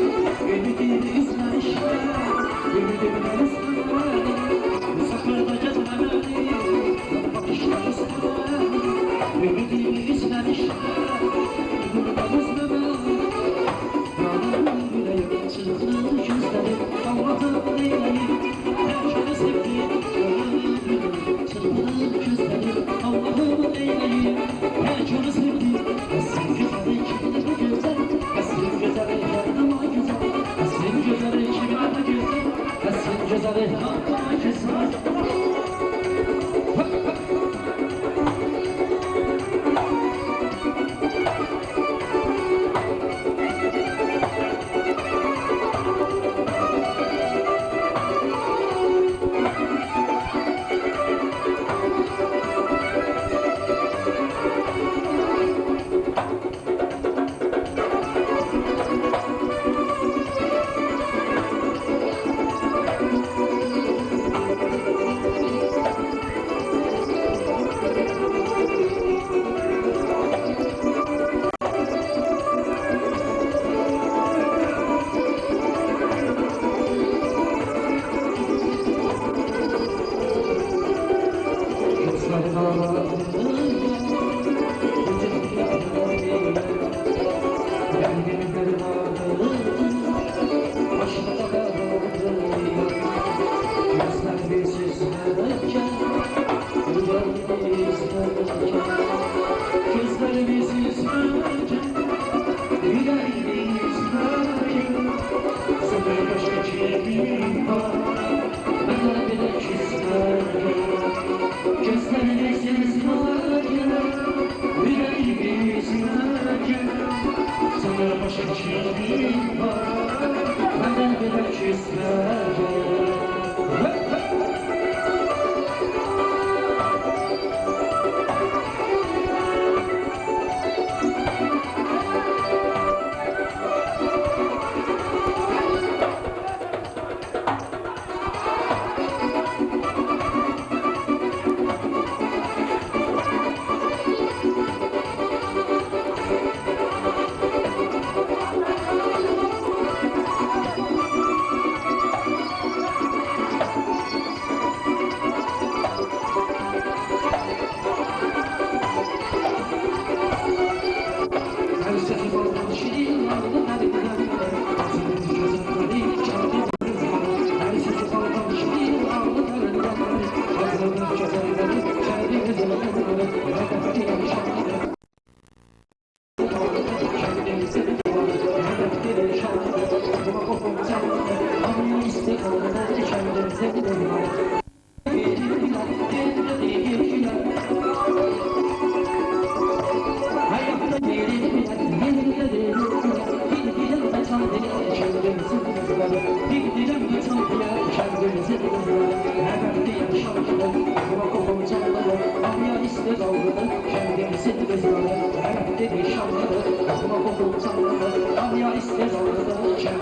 Ümidimi üzməmişəm, ümidimdən üzmə məni. Uzaqlarda gəzmə məni, bakışlar üzmə məni, Ümidimi üzməmişəm, ümidimdən üzmə məni. Yanım ürəyim çırpınır gözləri, Allahım neyləyim, tək onu sevdim. Yanım ürəyim çırpınır gözləri, Allahım neyləyim, tək onu sevdim. Əsrin gözəli kimdir bu gözəl? Əsrin gözəli yandım ay gözəl. Əsrin gözəli kimdir bu gözəl? Əsrin gözəli yandım ay gözəl. Hop, hop. Gözlerin ağladı, bütün yandı. Kendimi kırmadı, başımda kaldı. Gözler bir süzmerken, yüreğimi izlerken. Gözler bir süzmerken, yüreğimi izlerken. Senden başka kimim var, benden bile küsmerken. Gözlerini süzmerken, yüreğimi üzmerken. Senden başka kimim var, benden bile küsmerken. Hop, hop. Her sesi baldan şirin aldı elinden. Ağzının gözünleri kendi Her sesi baldan şirin aldı elinden. Ağzının gözünleri kendi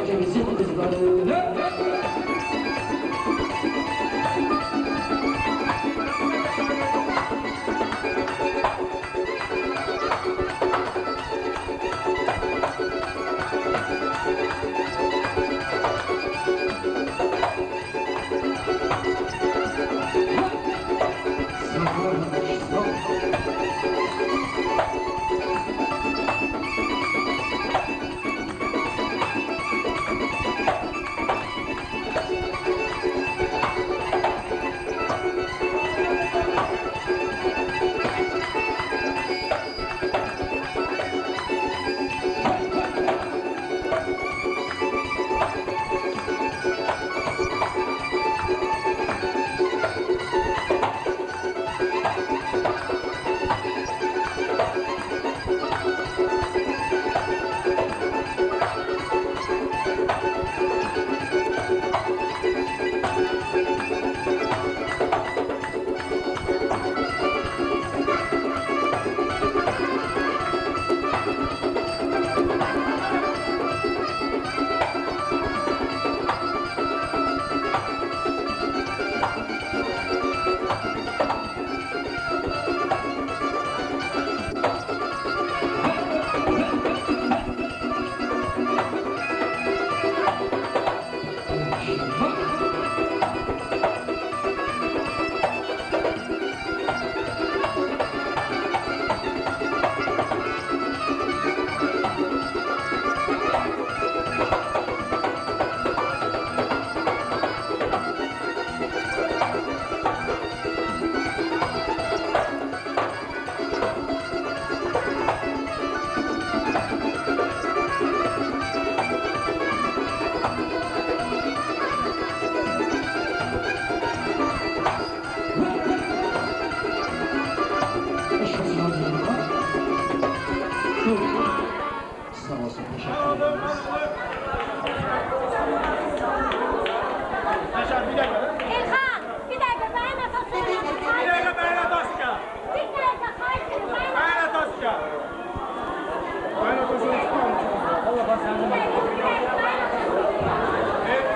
Kendimizin kızları.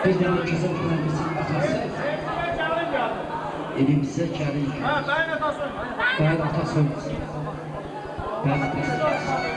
Bir dənə gözəl bəyimizin atası evimizə gəlir. Bəyin atası oynasın. Bəyin atası gəlsin.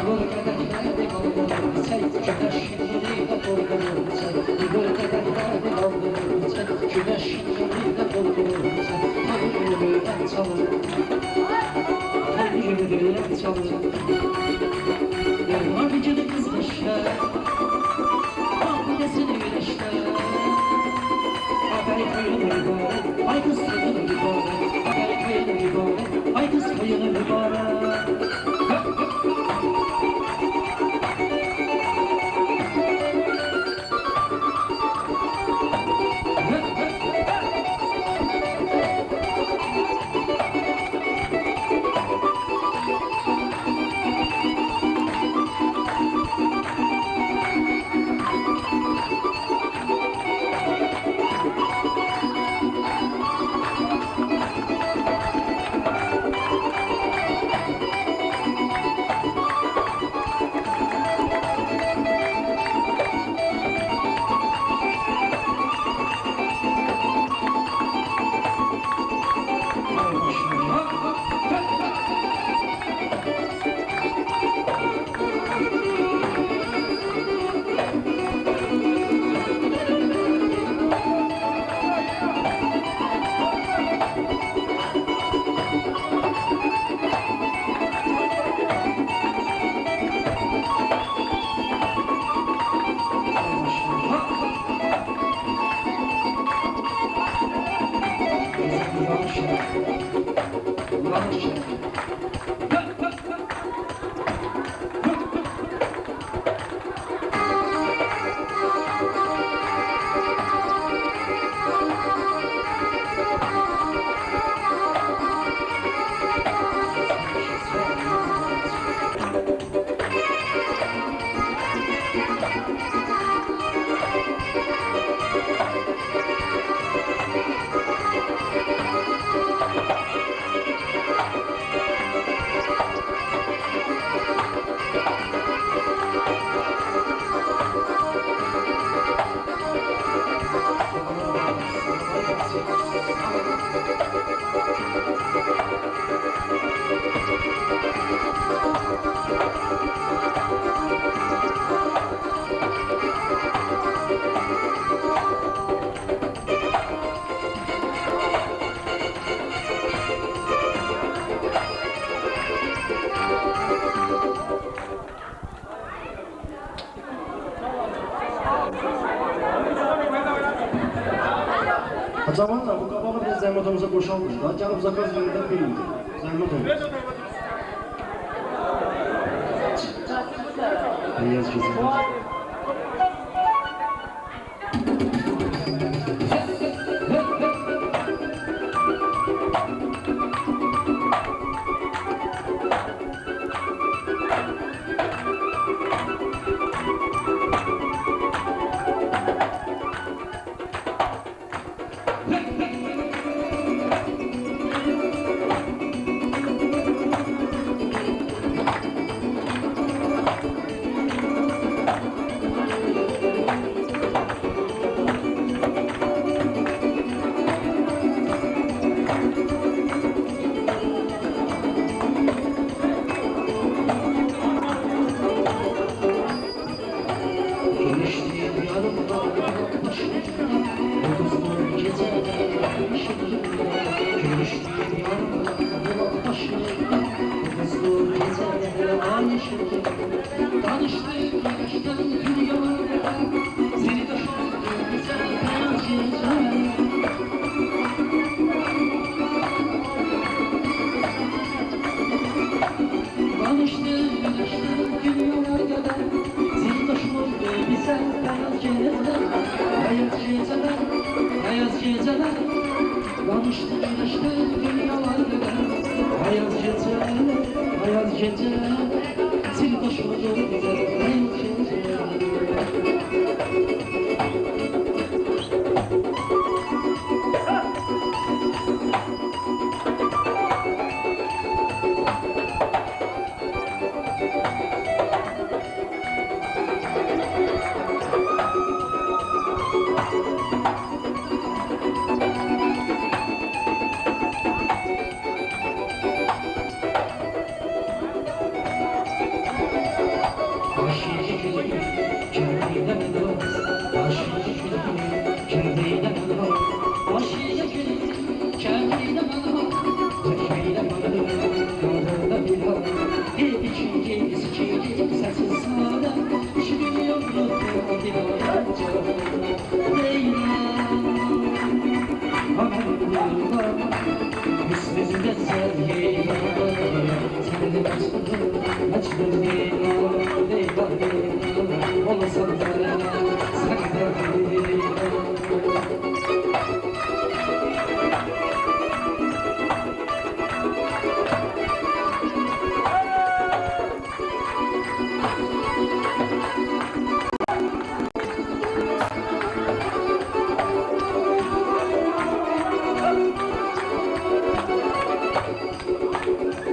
Yığır qədəhləri qaldırır içək, Günəş nuru ilə doldurur içək. Yığır qədəhləri qaldırır içək, Günəş nuru ilə doldurur içək. Toy günü el çalır, Toy günü el çalır. Var bir kız neşe, Mahiyesin güneşte. Haber koyunu mübarek, ay kız koyunu mübarek, haber koyunu mübarek, ay kız koyunu mübarek. Cavanlar, bu qabağı biraz zəhmət olmasa boşaldın da. Gəlib zakaz verəndən bir indi. Zəhmət olmasa. Yaz gözəl. Almışdı güneşten dünyalar kadar. Ayaz gece, ayaz gece, sil başıma doğru gider. Ayaz gece. Bismillah sevgi, sen de mecnun, mecnun Leyla, Leyla, olsan da sen de Leyla.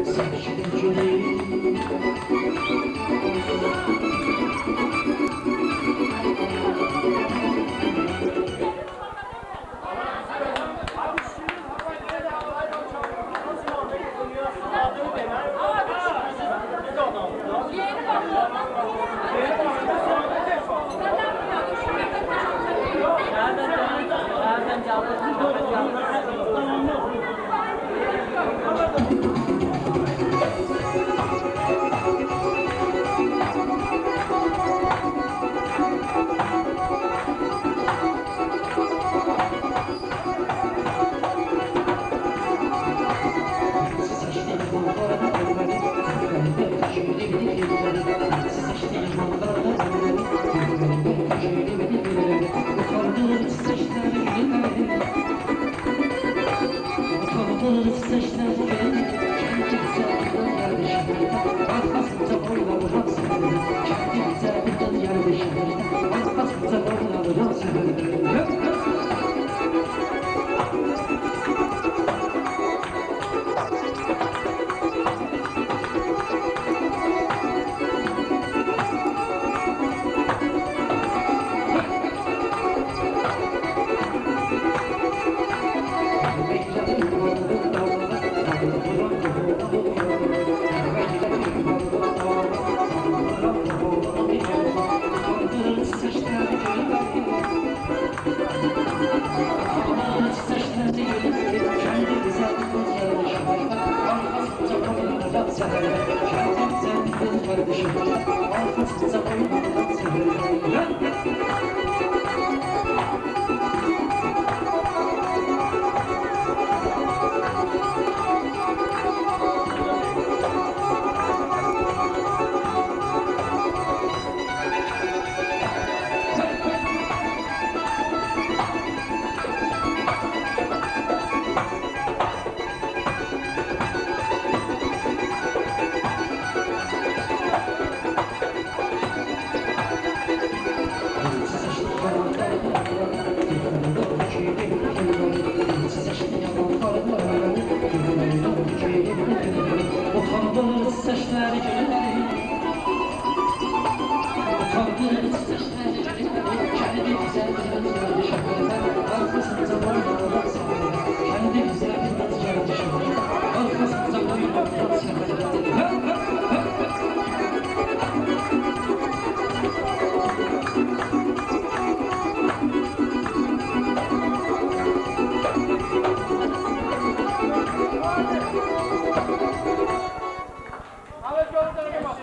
Seçtim gülü.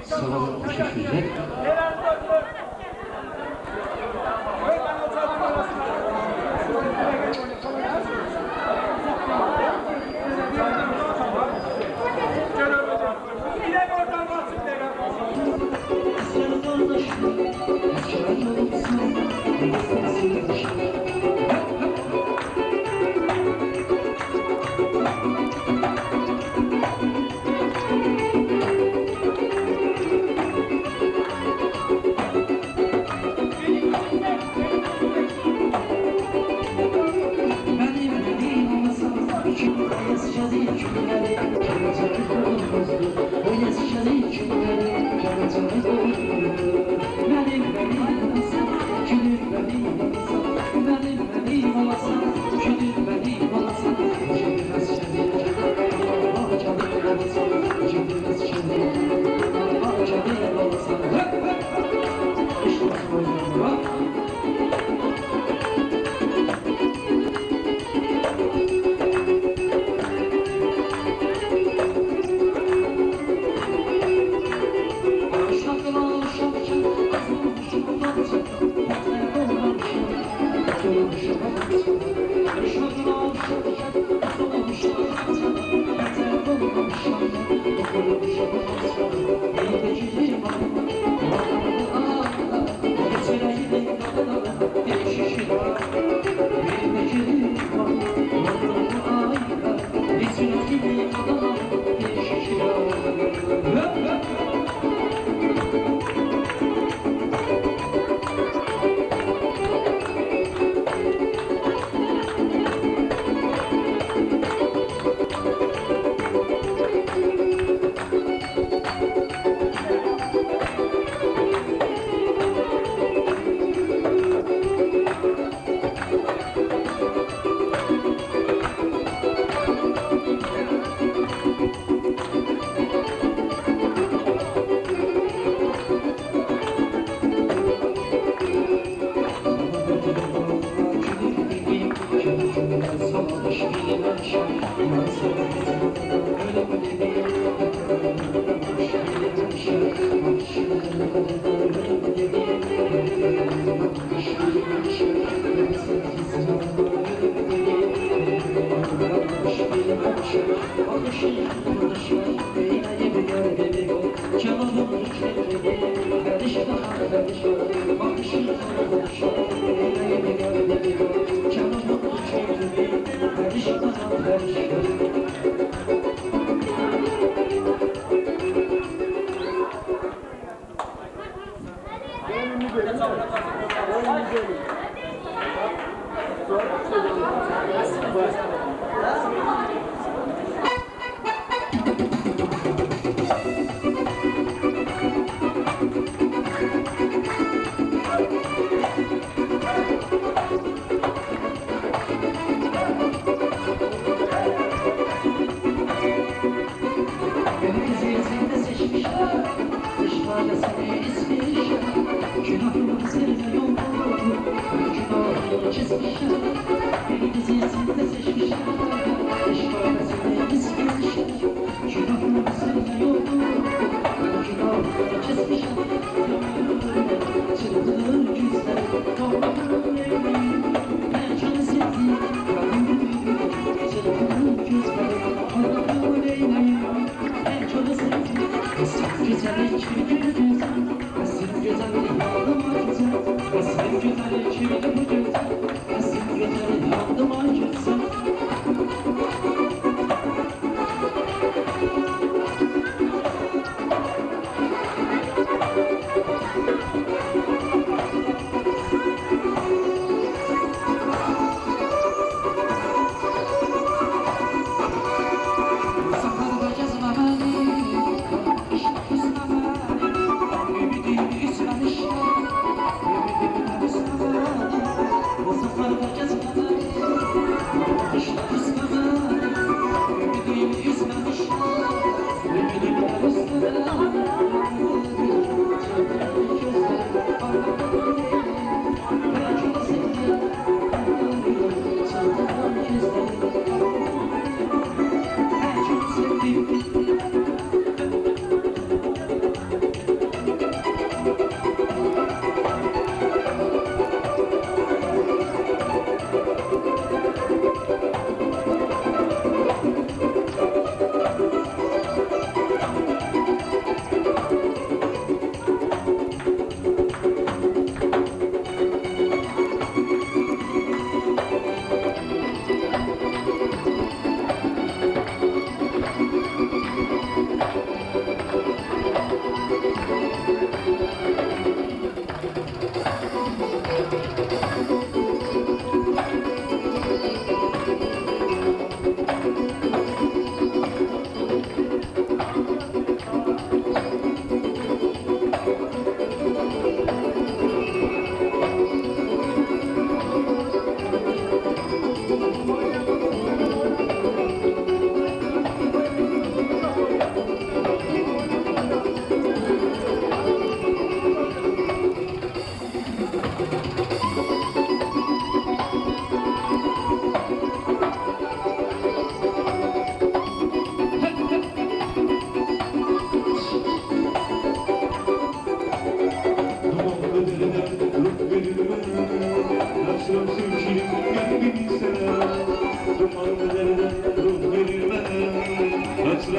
Sağ olun, teşekkürler.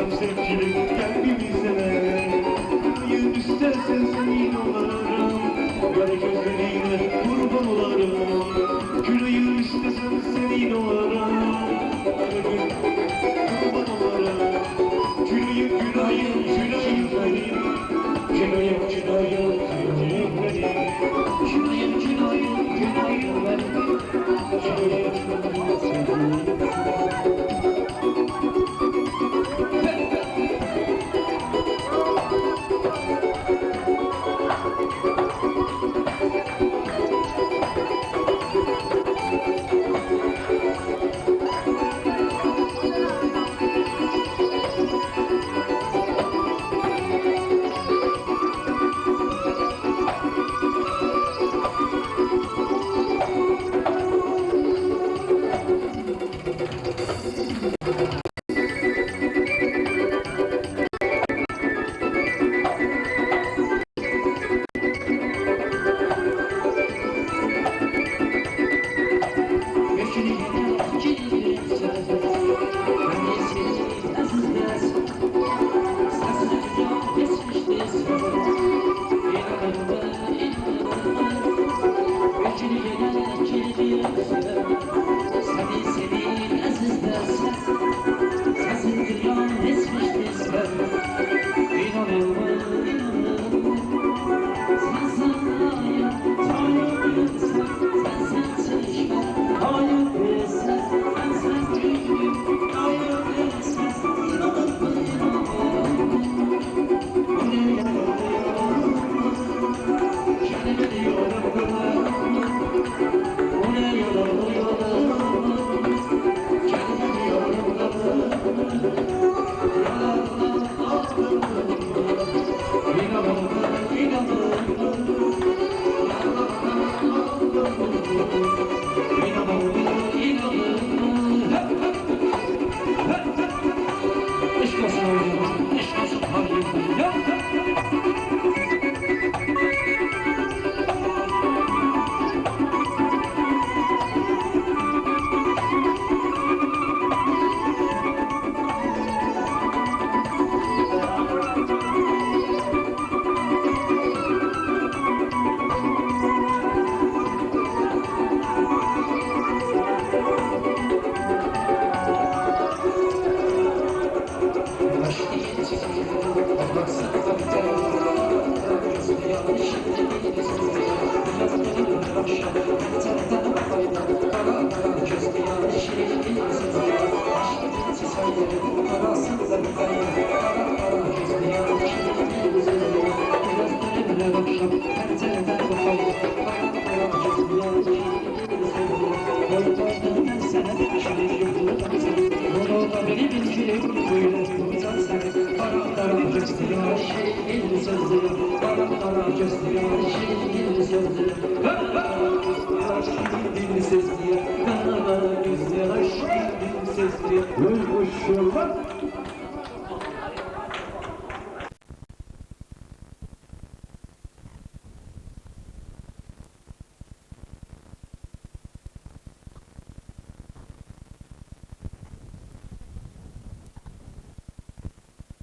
Selam sevgilim gel bir bizlere. Günayım istersen senin olarım. Kara gözlerine kurban olarım. Günayım istesen senin olarım. Kara gözlerine kurban olarım. Günayım günayım günayım benim. Günayım günayım günayım benim. Günayım günayım günayım benim. Günayım günayım benim.